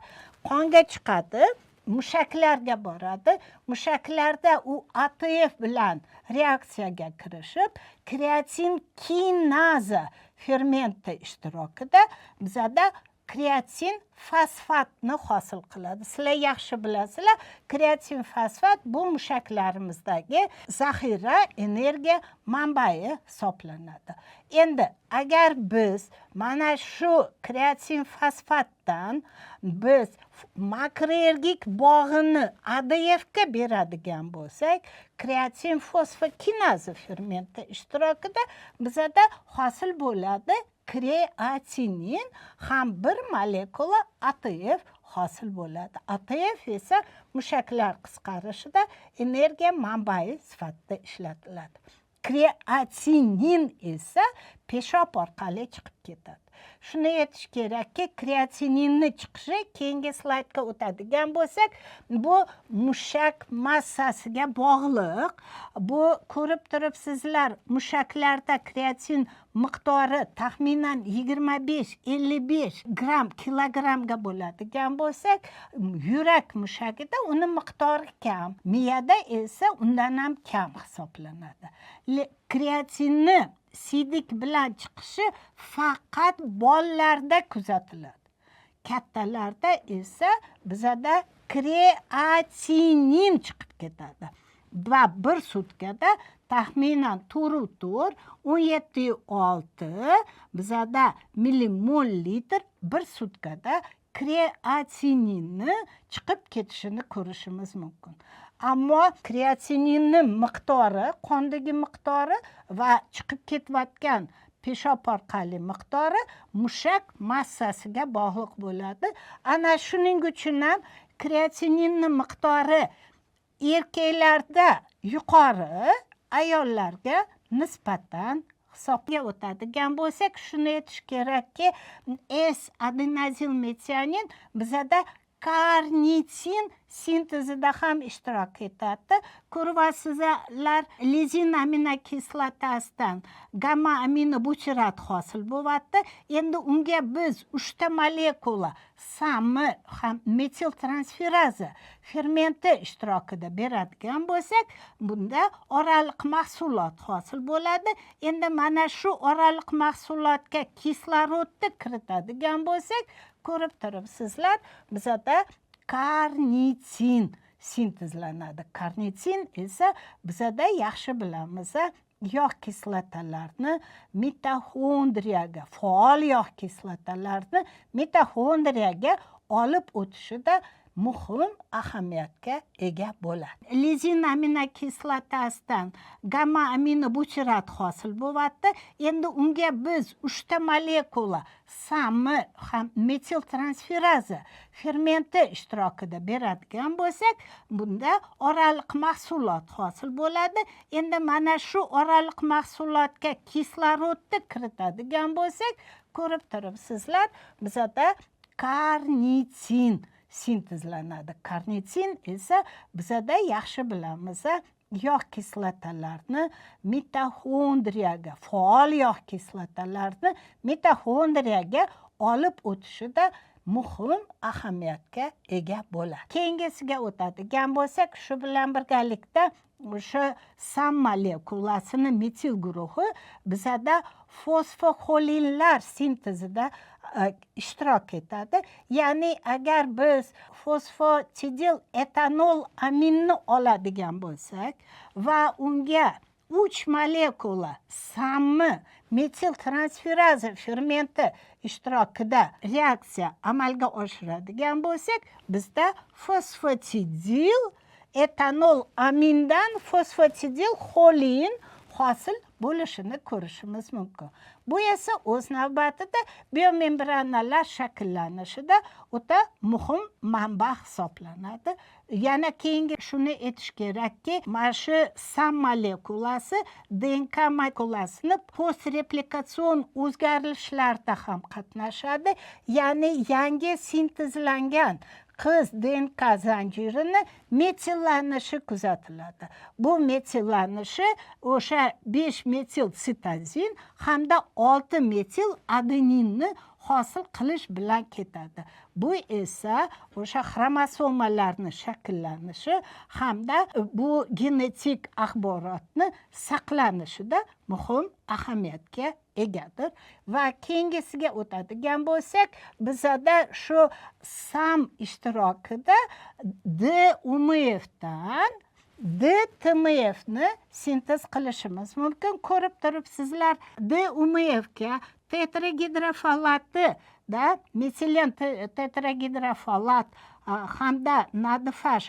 S1: qonga chiqadi, mushaklarga boradi. Mushaklarda u ATF bilan reaksiyaga kirishib, kreatin kinaza fermenti ishtirokida bizada Kreatin fosfatni hosil qiladi. Sizlar yaxshi bilasizlar, kreatin fosfat bu mushaklarimizdagi zaxira energiya manbai hisoblanadi. Endi agar biz mana shu kreatin fosfatdan biz makroergik bog'ini ADFga beradigan bo'lsak, kreatin fosfokinaza fermenti ishtirokida bizada hosil bo'ladi kreatinin ham bir molekula ATF hosil bo'ladi. ATF esa mushaklar qisqarishida energiya manbai sifatida ishlatiladi. Kreatinin esa peshob orqali chiqib ketadi. Shuni aytish kerakki, kreatininni chiqishi, keyingi slaydga o'tadigan bo'lsak, bu mushak massasiga bog'liq. Bu ko'rib turibsizlar, mushaklarda kreatin miqdori taxminan 25-55 gramm kilogrammga bo'ladigan bo'lsak, yurak mushagida uni miqdori kam, miyada esa undan ham kam hisoblanadi. Kreatinni siydik bilan chiqishi faqat bolalarda kuzatiladi. Kattalarda esa bizada kreatinin chiqib ketadi va bir sutkada taxminan 4,4, 17,6 bizada millimol litr bir sutkada kreatininni chiqib ketishini ko'rishimiz mumkin. Ammo kreatininni miqdori, qondagi miqdori va chiqib ketayotgan peshob orqali miqdori mushak massasiga bog'liq bo'ladi. Ana shuning uchun ham kreatininni miqdori erkaklarda yuqori, ayollarga nisbatan. Hisobga o'tadigan bo'lsak, shuni aytish kerakki, S adenozil metionin bizada karnitin sintezida ham ishtirok etadi. Ko'ryapsizlar, lizin aminokislotasidan gamma aminobutirat hosil bo'lyapti. Endi unga biz uchta molekula SAMni ham metiltransferaza fermenti ishtirokida beradigan bo'lsak, bunda oraliq mahsulot hosil bo'ladi. Endi mana shu oraliq mahsulotga kislorodni kiritadigan bo'lsak, ko'rib turibsizlar, bizada karnitin sintezlanadi. Karnitin esa bizada, yaxshi bilamiz, yog' kislotalarni mitoxondriyaga, faol yog' kislotalarni mitoxondriyaga olib o'tishida muhim ahamiyatga ega bo'ladi. Lizin aminokislotasidan gamma aminobutirat hosil bo'lyapti. Endi unga biz uchta molekula SAMni ham metiltransferaza fermenti ishtirokida beradigan bo'lsak, bunda oraliq mahsulot hosil bo'ladi. Endi mana shu oraliq mahsulotga kislorodni kiritadigan bo'lsak, ko'rib turibsizlar, bizada karnitin sintezlanadi. Karnitin esa bizada, yaxshi bilamiz, yog' kislotalarni mitoxondriyaga, faol yog' kislotalarni mitoxondriyaga olib o'tishida muhim ahamiyatga ega bo'ladi. Keyingisiga o'tadigan bo'lsak, shu bilan birgalikda o'sha SAM molekulasini metil guruhi bizada fosfoxolinlar sintezida ishtirok etadi. Ya'ni agar biz fosfatidil etanol aminni oladigan bo'lsak va unga uch molekula SAMni metil transferaza fermenti ishtirokida reaksiya amalga oshiradigan bo'lsak, bizda fosfatidil etanol amindan fosfatidil xolin hosil bo'lishini ko'rishimiz mumkin. Bu esa o'z navbatida biomembranalar shakllanishida o'ta muhim manba hisoblanadi. Yana keyingi shuni aytish kerakki, mana shu SAM molekulasi DNK molekulasini postreplikatsion o'zgarishlarda ham qatnashadi, ya'ni yangi sintezlangan qiz DNK zanjirini metillanishi kuzatiladi. Bu metillanishi o'sha 5 metil sitozin hamda 6 metil adeninni hosil qilish bilan ketadi. Bu esa o'sha xromosomalarni shakllanishi hamda bu genetik axborotni saqlanishida muhim ahamiyatga egadir. Va keyingisiga o'tadigan bo'lsak, bizada shu SAM ishtirokida DUMFdan DTMFni sintez qilishimiz mumkin. Ko'rib turibsizlar, DUMFga tetragidrofolati da metilen tetragidrofolat hamda NADPH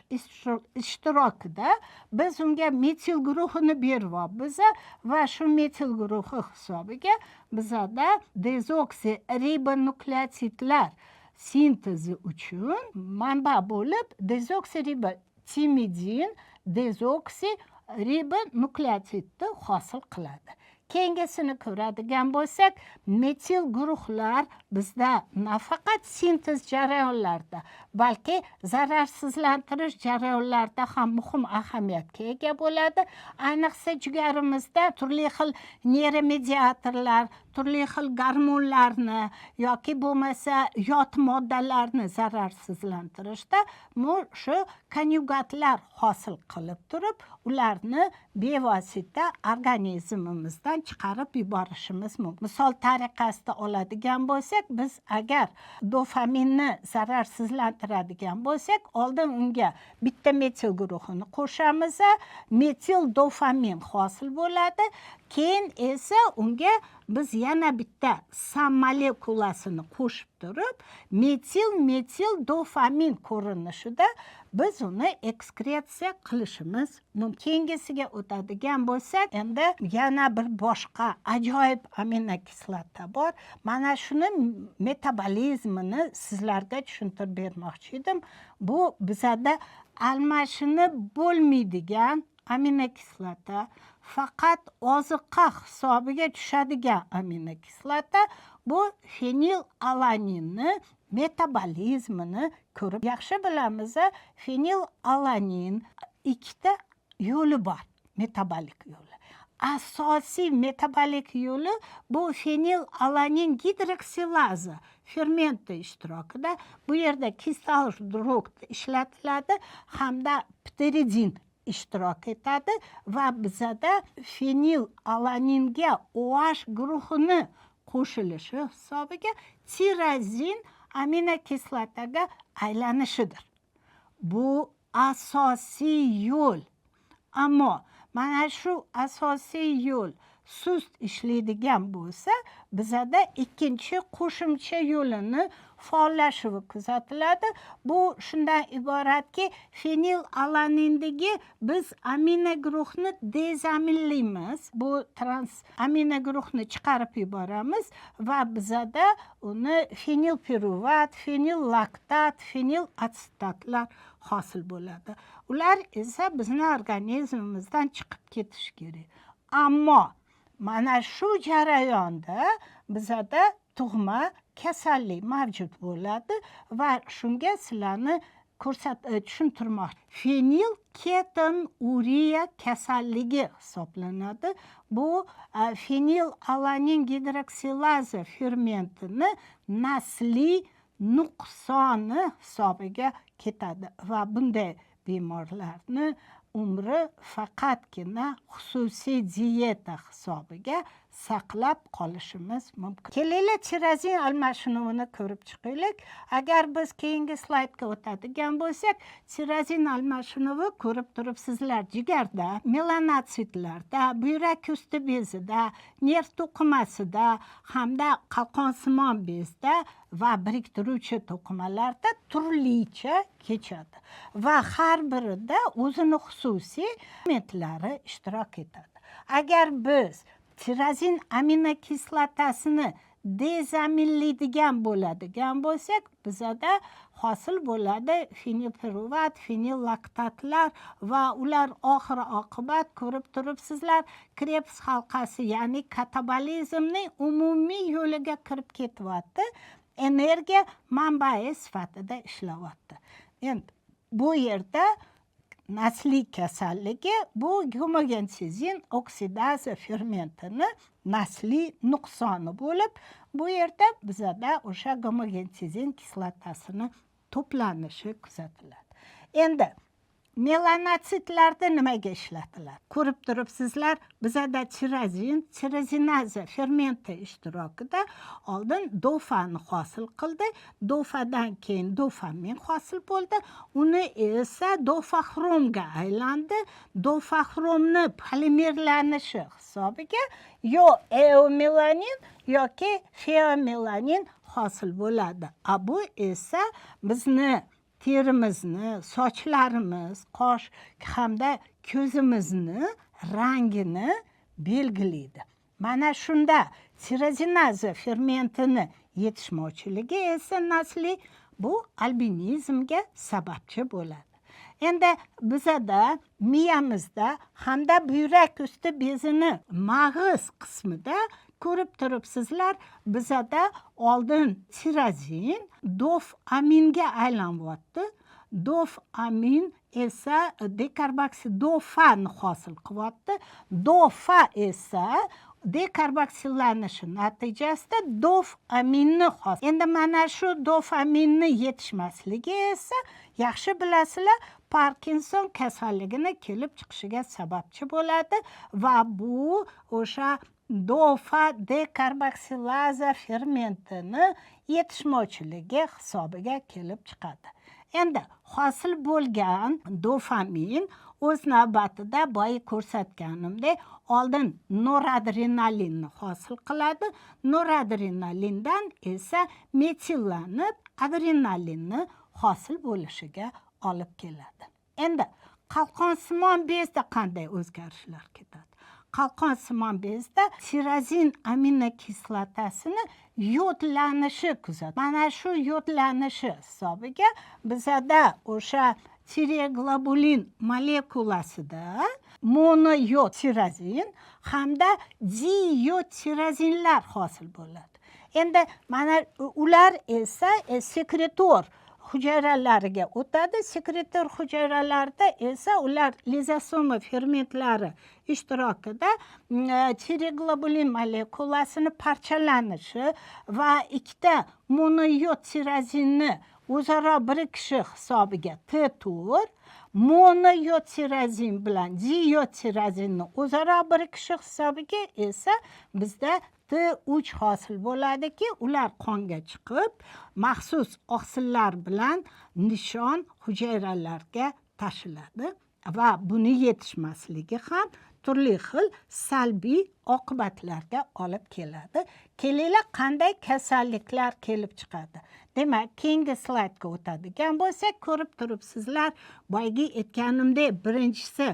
S1: ishtirokida biz unga metil guruhini beryapmiz va shu metil guruhi hisobiga bizada dezoksiribonukleotidlar sintezi uchun manba bo'lib dezoksiribotimidin dezoksiribonukleotidni hosil qiladi. Keyingisini ko'radigan bo'lsak, metil guruhlar bizda nafaqat sintez jarayonlarida, balki zararsizlantirish jarayonlarida ham muhim ahamiyatga ega bo'ladi. Ayniqsa jigarimizda turli xil neyromediatorlar, turli xil gormonlarni yoki bo'lmasa yot moddalarni zararsizlantirishda shu konyugatlar hosil qilib turib, ularni bevosita organizmimizdan chiqarib yuborishimiz mumkin. Misol tariqasida oladigan bo'lsak, biz agar dopaminni zararsizlantiradigan bo'lsak, oldin unga bitta metil guruhini qo'shamiz, metil dopamin hosil bo'ladi. Keyin esa unga biz yana bitta SAM molekulasini qo'shib turib, metil metil dopamin ko'rinishida biz uni ekskretsiya qilishimiz mumkin. Keyingisiga o'tadigan bo'lsak, endi yana bir boshqa ajoyib aminokislota bor. Mana shuni metabolizmini sizlarga tushuntirib bermoqchi edim. Bu bizada almashinib bo'lmaydigan aminokislota, faqat oziqa hisobiga tushadigan aminokislota. Bu fenilalaninni metabolizmini ko'rib yaxshi bilamiz. Fenilalanin ikkita yo'li bor, metabolik yo'li. Asosiy metabolik yo'li bu fenilalanin gidroksilaza fermenti ishtirokida. Bu yerda kislorod ishlatiladi hamda pteridin ishtirok etadi va bizada fenilalaninga OH guruhini qo'shilishi hisobiga tirozin aminokislotaga aylanishidir. Bu asosiy yo'l. Ammo mana shu asosiy yo'l sust ishlaydigan bo'lsa, bizada ikkinchi qo'shimcha yo'lini faollashuvi kuzatiladi. Bu shundan iboratki, fenilalanindagi biz amino guruhni dezaminlaymiz. Bu trans amino guruhni chiqarib yuboramiz va bizada uni fenilpiruvat, fenillaktat, fenilatsetatlar hosil bo'ladi. Ular esa bizni organizmimizdan chiqib ketishi kerak. Ammo mana shu jarayonda bizada tug'ma kasallik mavjud bo'ladi va shunga sizlarni tushuntirmoq. Fenilketonuriya kasalligi hisoblanadi. Bu fenilalanin gidroksilaza fermentini nasliy nuqsoni hisobiga ketadi va bunday bemorlarni umri faqatgina xususiy dieta hisobiga saqlab qolishimiz mumkin. Kelinglar, tirozin almashinuvini ko'rib chiqaylik. Agar biz keyingi slaydga o'tadigan bo'lsak, tirozin almashinuvi ko'rib turibsizlar jigarda, melanotsitlarda, buyrak usti bezida, nerv to'qimasida hamda qalqonsimon bezda va biriktiruvchi to'qimalarda turlicha kechadi va har birida o'zini xususiy fermentlari ishtirok etadi. Agar biz tirozin aminokislotasini dezaminlaydigan bo'ladigan bo'lsak, bizada hosil bo'ladi fenilpiruvat, fenillaktatlar va ular oxir oqibat ko'rib turibsizlar Krebs halqasi, ya'ni katabolizmning umumiy yo'liga kirib ketyapti, energiya manbai sifatida ishlayapti. Endi bu yerda nasliy kasalligi bu gumogensizin oksidaza fermentini nasliy nuqsoni bo'lib, bu yerda bizada o'sha gumogentizin kislotasini to'planishi kuzatiladi. Endi melanotsitlarda nimaga ishlatiladi? Ko'rib turibsizlar, bizada tirozin, tirozinaza fermenti ishtirokida oldin dofani hosil qildi. Dofadan keyin dofamin hosil bo'ldi. Uni esa dofaxromga aylandi. Dofaxromni polimerlanishi hisobiga yo eumelanin yoki feomelanin hosil bo'ladi. A bu esa bizni terimizni, sochlarimiz, qosh hamda ko'zimizni rangini belgilaydi. Mana shunda tirozinaza fermentini yetishmovchiligi esa nasliy bu albinizmga sababchi bo'ladi. Endi bizada miyamizda hamda buyrak usti bezini mag'iz qismida ko'rib turibsizlar, bizada oldin tirozin dofaminga aylanyapti. Dofamin esa dekarboksidofani hosil qilyapti. Dofa esa dekarboksillanishi natijasida dofaminni hosil. Endi mana shu dofaminni yetishmasligi esa, yaxshi bilasizlar, Parkinson kasalligini kelib chiqishiga sababchi bo'ladi va bu o'sha dofa dekarboksilaza fermentini yetishmovchiligi hisobiga kelib chiqadi. Endi hosil bo'lgan dofamin o'z navbatida boya ko'rsatganimdek oldin noradrenalinni hosil qiladi. Noradrenalindan esa metillanib adrenalinni hosil bo'lishiga olib keladi. Endi qalqonsimon bezda qanday o'zgarishlar ketadi? Qalqonsimon bezda tirozin aminokislotasini yodlanishi kuzatiladi. Mana shu yodlanishi hisobiga bizada o'sha tireoglobulin molekulasida monoyod tirozin hamda diyod tirozinlar hosil bo'ladi. Endi mana ular esa sekretor hujayralariga o'tadi. Sekretor hujayralarida esa ular lizosoma fermentlari ishtirokida tireoglobulin molekulasini parchalanishi va ikkita monoyod tirozinni o'zaro birikishi hisobiga T4, monoyod tirozin bilan diyod tirozinni o'zaro birikishi hisobiga esa bizda T3 hosil bo'ladiki, ular qonga chiqib, maxsus oqsillar bilan nishon hujayralarga tashiladi va buni yetishmasligi ham turli xil salbiy oqibatlarga olib keladi. Kelinglar, qanday kasalliklar kelib chiqadi? Demak, keyingi slaydga o'tadigan bo'lsak, ko'rib turibsizlar, boyagi aytganimdek, birinchisi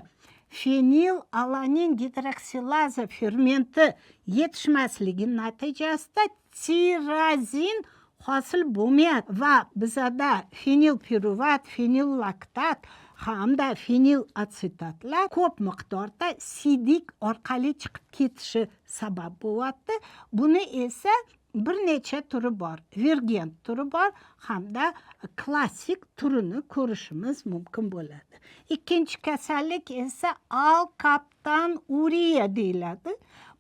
S1: fenilalanin gidroksilaza fermenti yetishmasligi natijasida tirozin hosil bo'lmayapti va bizada fenilpiruvat, fenillaktat hamda fenilasetatlar ko'p miqdorda siydik orqali chiqib ketishi sabab bo'lyapti. Buni esa bir necha turi bor. Vergent turi bor hamda klassik turini ko'rishimiz mumkin bo'ladi. Ikkinchi kasallik esa alkaptanuriya deyiladi.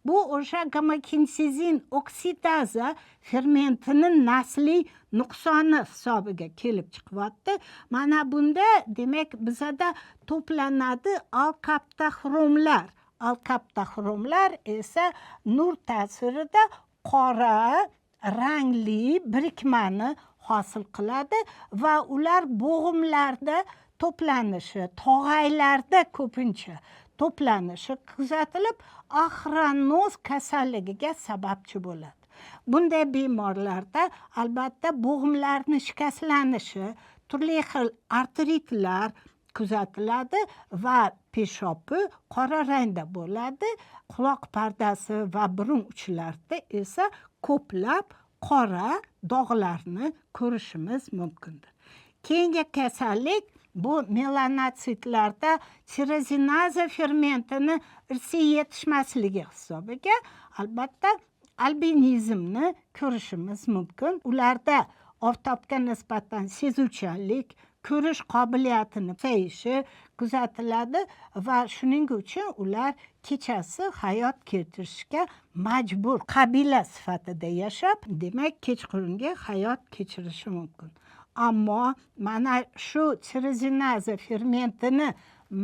S1: Bu o'sha gomokintezin oksidaza fermentini nasliy nuqsoni hisobiga kelib chiqyapti. Mana bunda, demak, bizada to'planadi alkaptaxromlar. Alkaptaxromlar esa nur ta'sirida qora rangli birikmani hosil qiladi va ular bo'g'imlarda to'planishi, tog'aylarda ko'pincha to'planishi kuzatilib, axronoz kasalligiga sababchi bo'ladi. Bunday bemorlarda albatta bo'g'imlarni shikastlanishi, turli xil artritlar kuzatiladi va peshobi qora rangda bo'ladi. Quloq pardasi va burun uchlarida esa ko'plab qora dog'larni ko'rishimiz mumkindir. Keyingi kasallik bu melanotsitlarda tirozinaza fermentini irsiy yetishmasligi hisobiga albatta albinizmni ko'rishimiz mumkin. Ularda oftobga nisbatan sezuvchanlik ko'rish qobiliyatini pasayishi kuzatiladi va shuning uchun ular kechasi hayot kechirishga majbur, qabila sifatida yashab, demak, kechqurungi hayot kechirishi mumkin. Ammo mana shu tirozinaza fermentini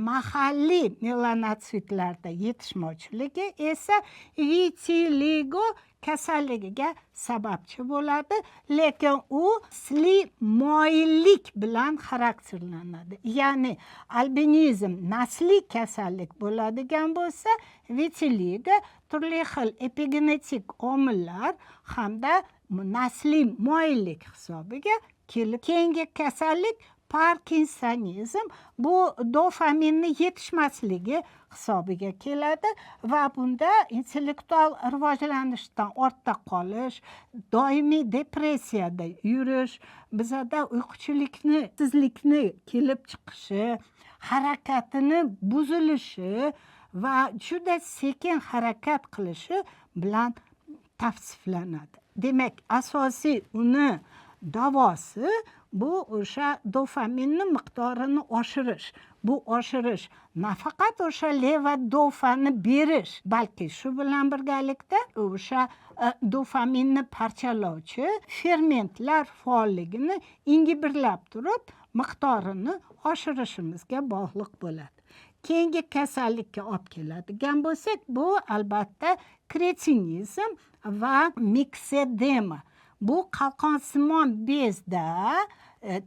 S1: mahalliy melanotsitlarda yetishmovchiligi esa vitiligo kasalligiga sababchi bo'ladi, lekin u nasliy moyillik bilan xarakterlanadi. Ya'ni albinizm nasliy kasallik bo'ladigan bo'lsa, vitiligo turli xil epigenetik omillar hamda nasliy moyillik hisobiga kelib. Keyingi kasallik parkinsonizm, bu dopaminni yetishmasligi hisobiga keladi va bunda intellektual rivojlanishdan ortda qolish, doimiy depressiyada yurish, bizada uyquchilikni, sizlikni kelib chiqishi, harakatini buzilishi va juda sekin harakat qilishi bilan tavsiflanadi. Demak, asosiy uni davosi bu o'sha dopaminni miqdorini oshirish. Bu oshirish nafaqat o'sha levodofani berish, balki shu bilan birgalikda o'sha dopaminni parchalovchi fermentlar faolligini ingibirlab turib, miqdorini oshirishimizga bog'liq bo'ladi. Keyingi kasallikka olib keladigan bo'lsak, bu albatta kretinizm va miksedema. Bu qalqonsimon bezda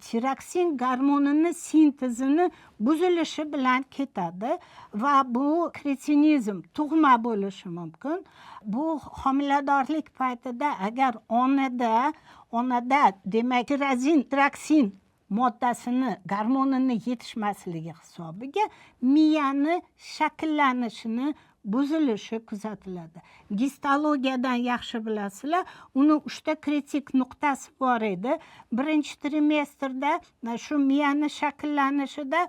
S1: tiroksin gormonini sintezini buzilishi bilan ketadi va bu kretinizm tug'ma bo'lishi mumkin. Bu homiladorlik paytida agar onada demak tiroksin moddasini, gormonini yetishmasligi hisobiga miyani shakllanishini buzilishi kuzatiladi. Gistologiyadan yaxshi bilasizlar, uni 3ta kritik nuqtasi bor edi. Birinchi trimestrda shu miyani shakllanishida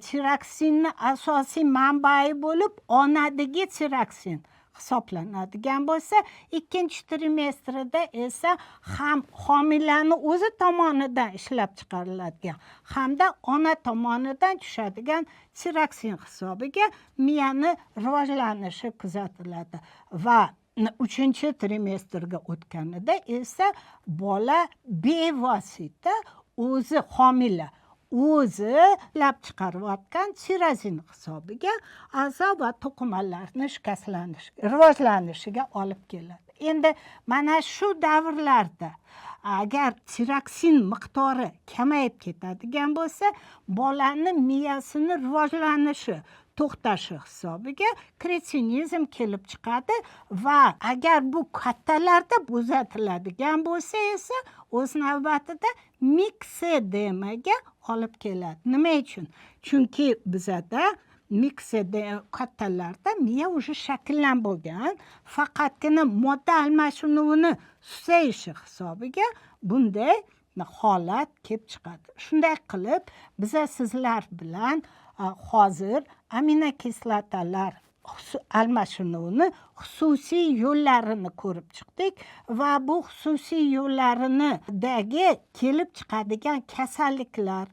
S1: tiroksinni asosiy manbai bo'lib onadagi tiroksin hisoblanadigan bo'lsa, ikkinchi trimestrida esa ham homilani o'zi tomonidan ishlab chiqariladigan hamda ona tomonidan tushadigan tiroksin hisobiga miyani rivojlanishi kuzatiladi va uchinchi trimestrga o'tganida esa bola bevosita o'zi, homila o'zi ishlab chiqarayotgan tirozin hisobiga a'zo va to'qimalarni shikastlanish, rivojlanishiga olib keladi. Endi mana shu davrlarda agar tiroksin miqdori kamayib ketadigan bo'lsa, bolani miyasini rivojlanishi to'xtashi hisobiga kretinizm kelib chiqadi va agar bu kattalarda kuzatiladigan bo'lsa esa o'z navbatida miksedemaga olib keladi. Nima uchun? Chunki bizada kattalarda miya уже shakllanib bo'lgan, faqatgina modda almashinuvini susayishi hisobiga bunday holat kelib chiqadi. Shunday qilib, biza sizlar bilan hozir aminokislotalar almashinuvini xususiy yo'llarini ko'rib chiqdik va bu xususiy yo'llarinidagi kelib chiqadigan kasalliklar,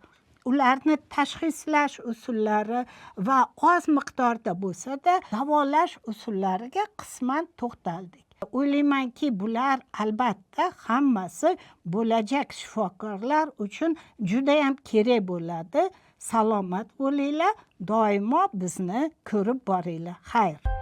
S1: ularni tashxislash usullari va oz miqdorda bo'lsa-da davolash usullariga qisman to'xtaldik. O'ylaymanki, bular albatta hammasi bo'lajak shifokorlar uchun judayam kerak bo'ladi. Salomat bo'linglar, doimo bizni ko'rib boringlar. Xayr.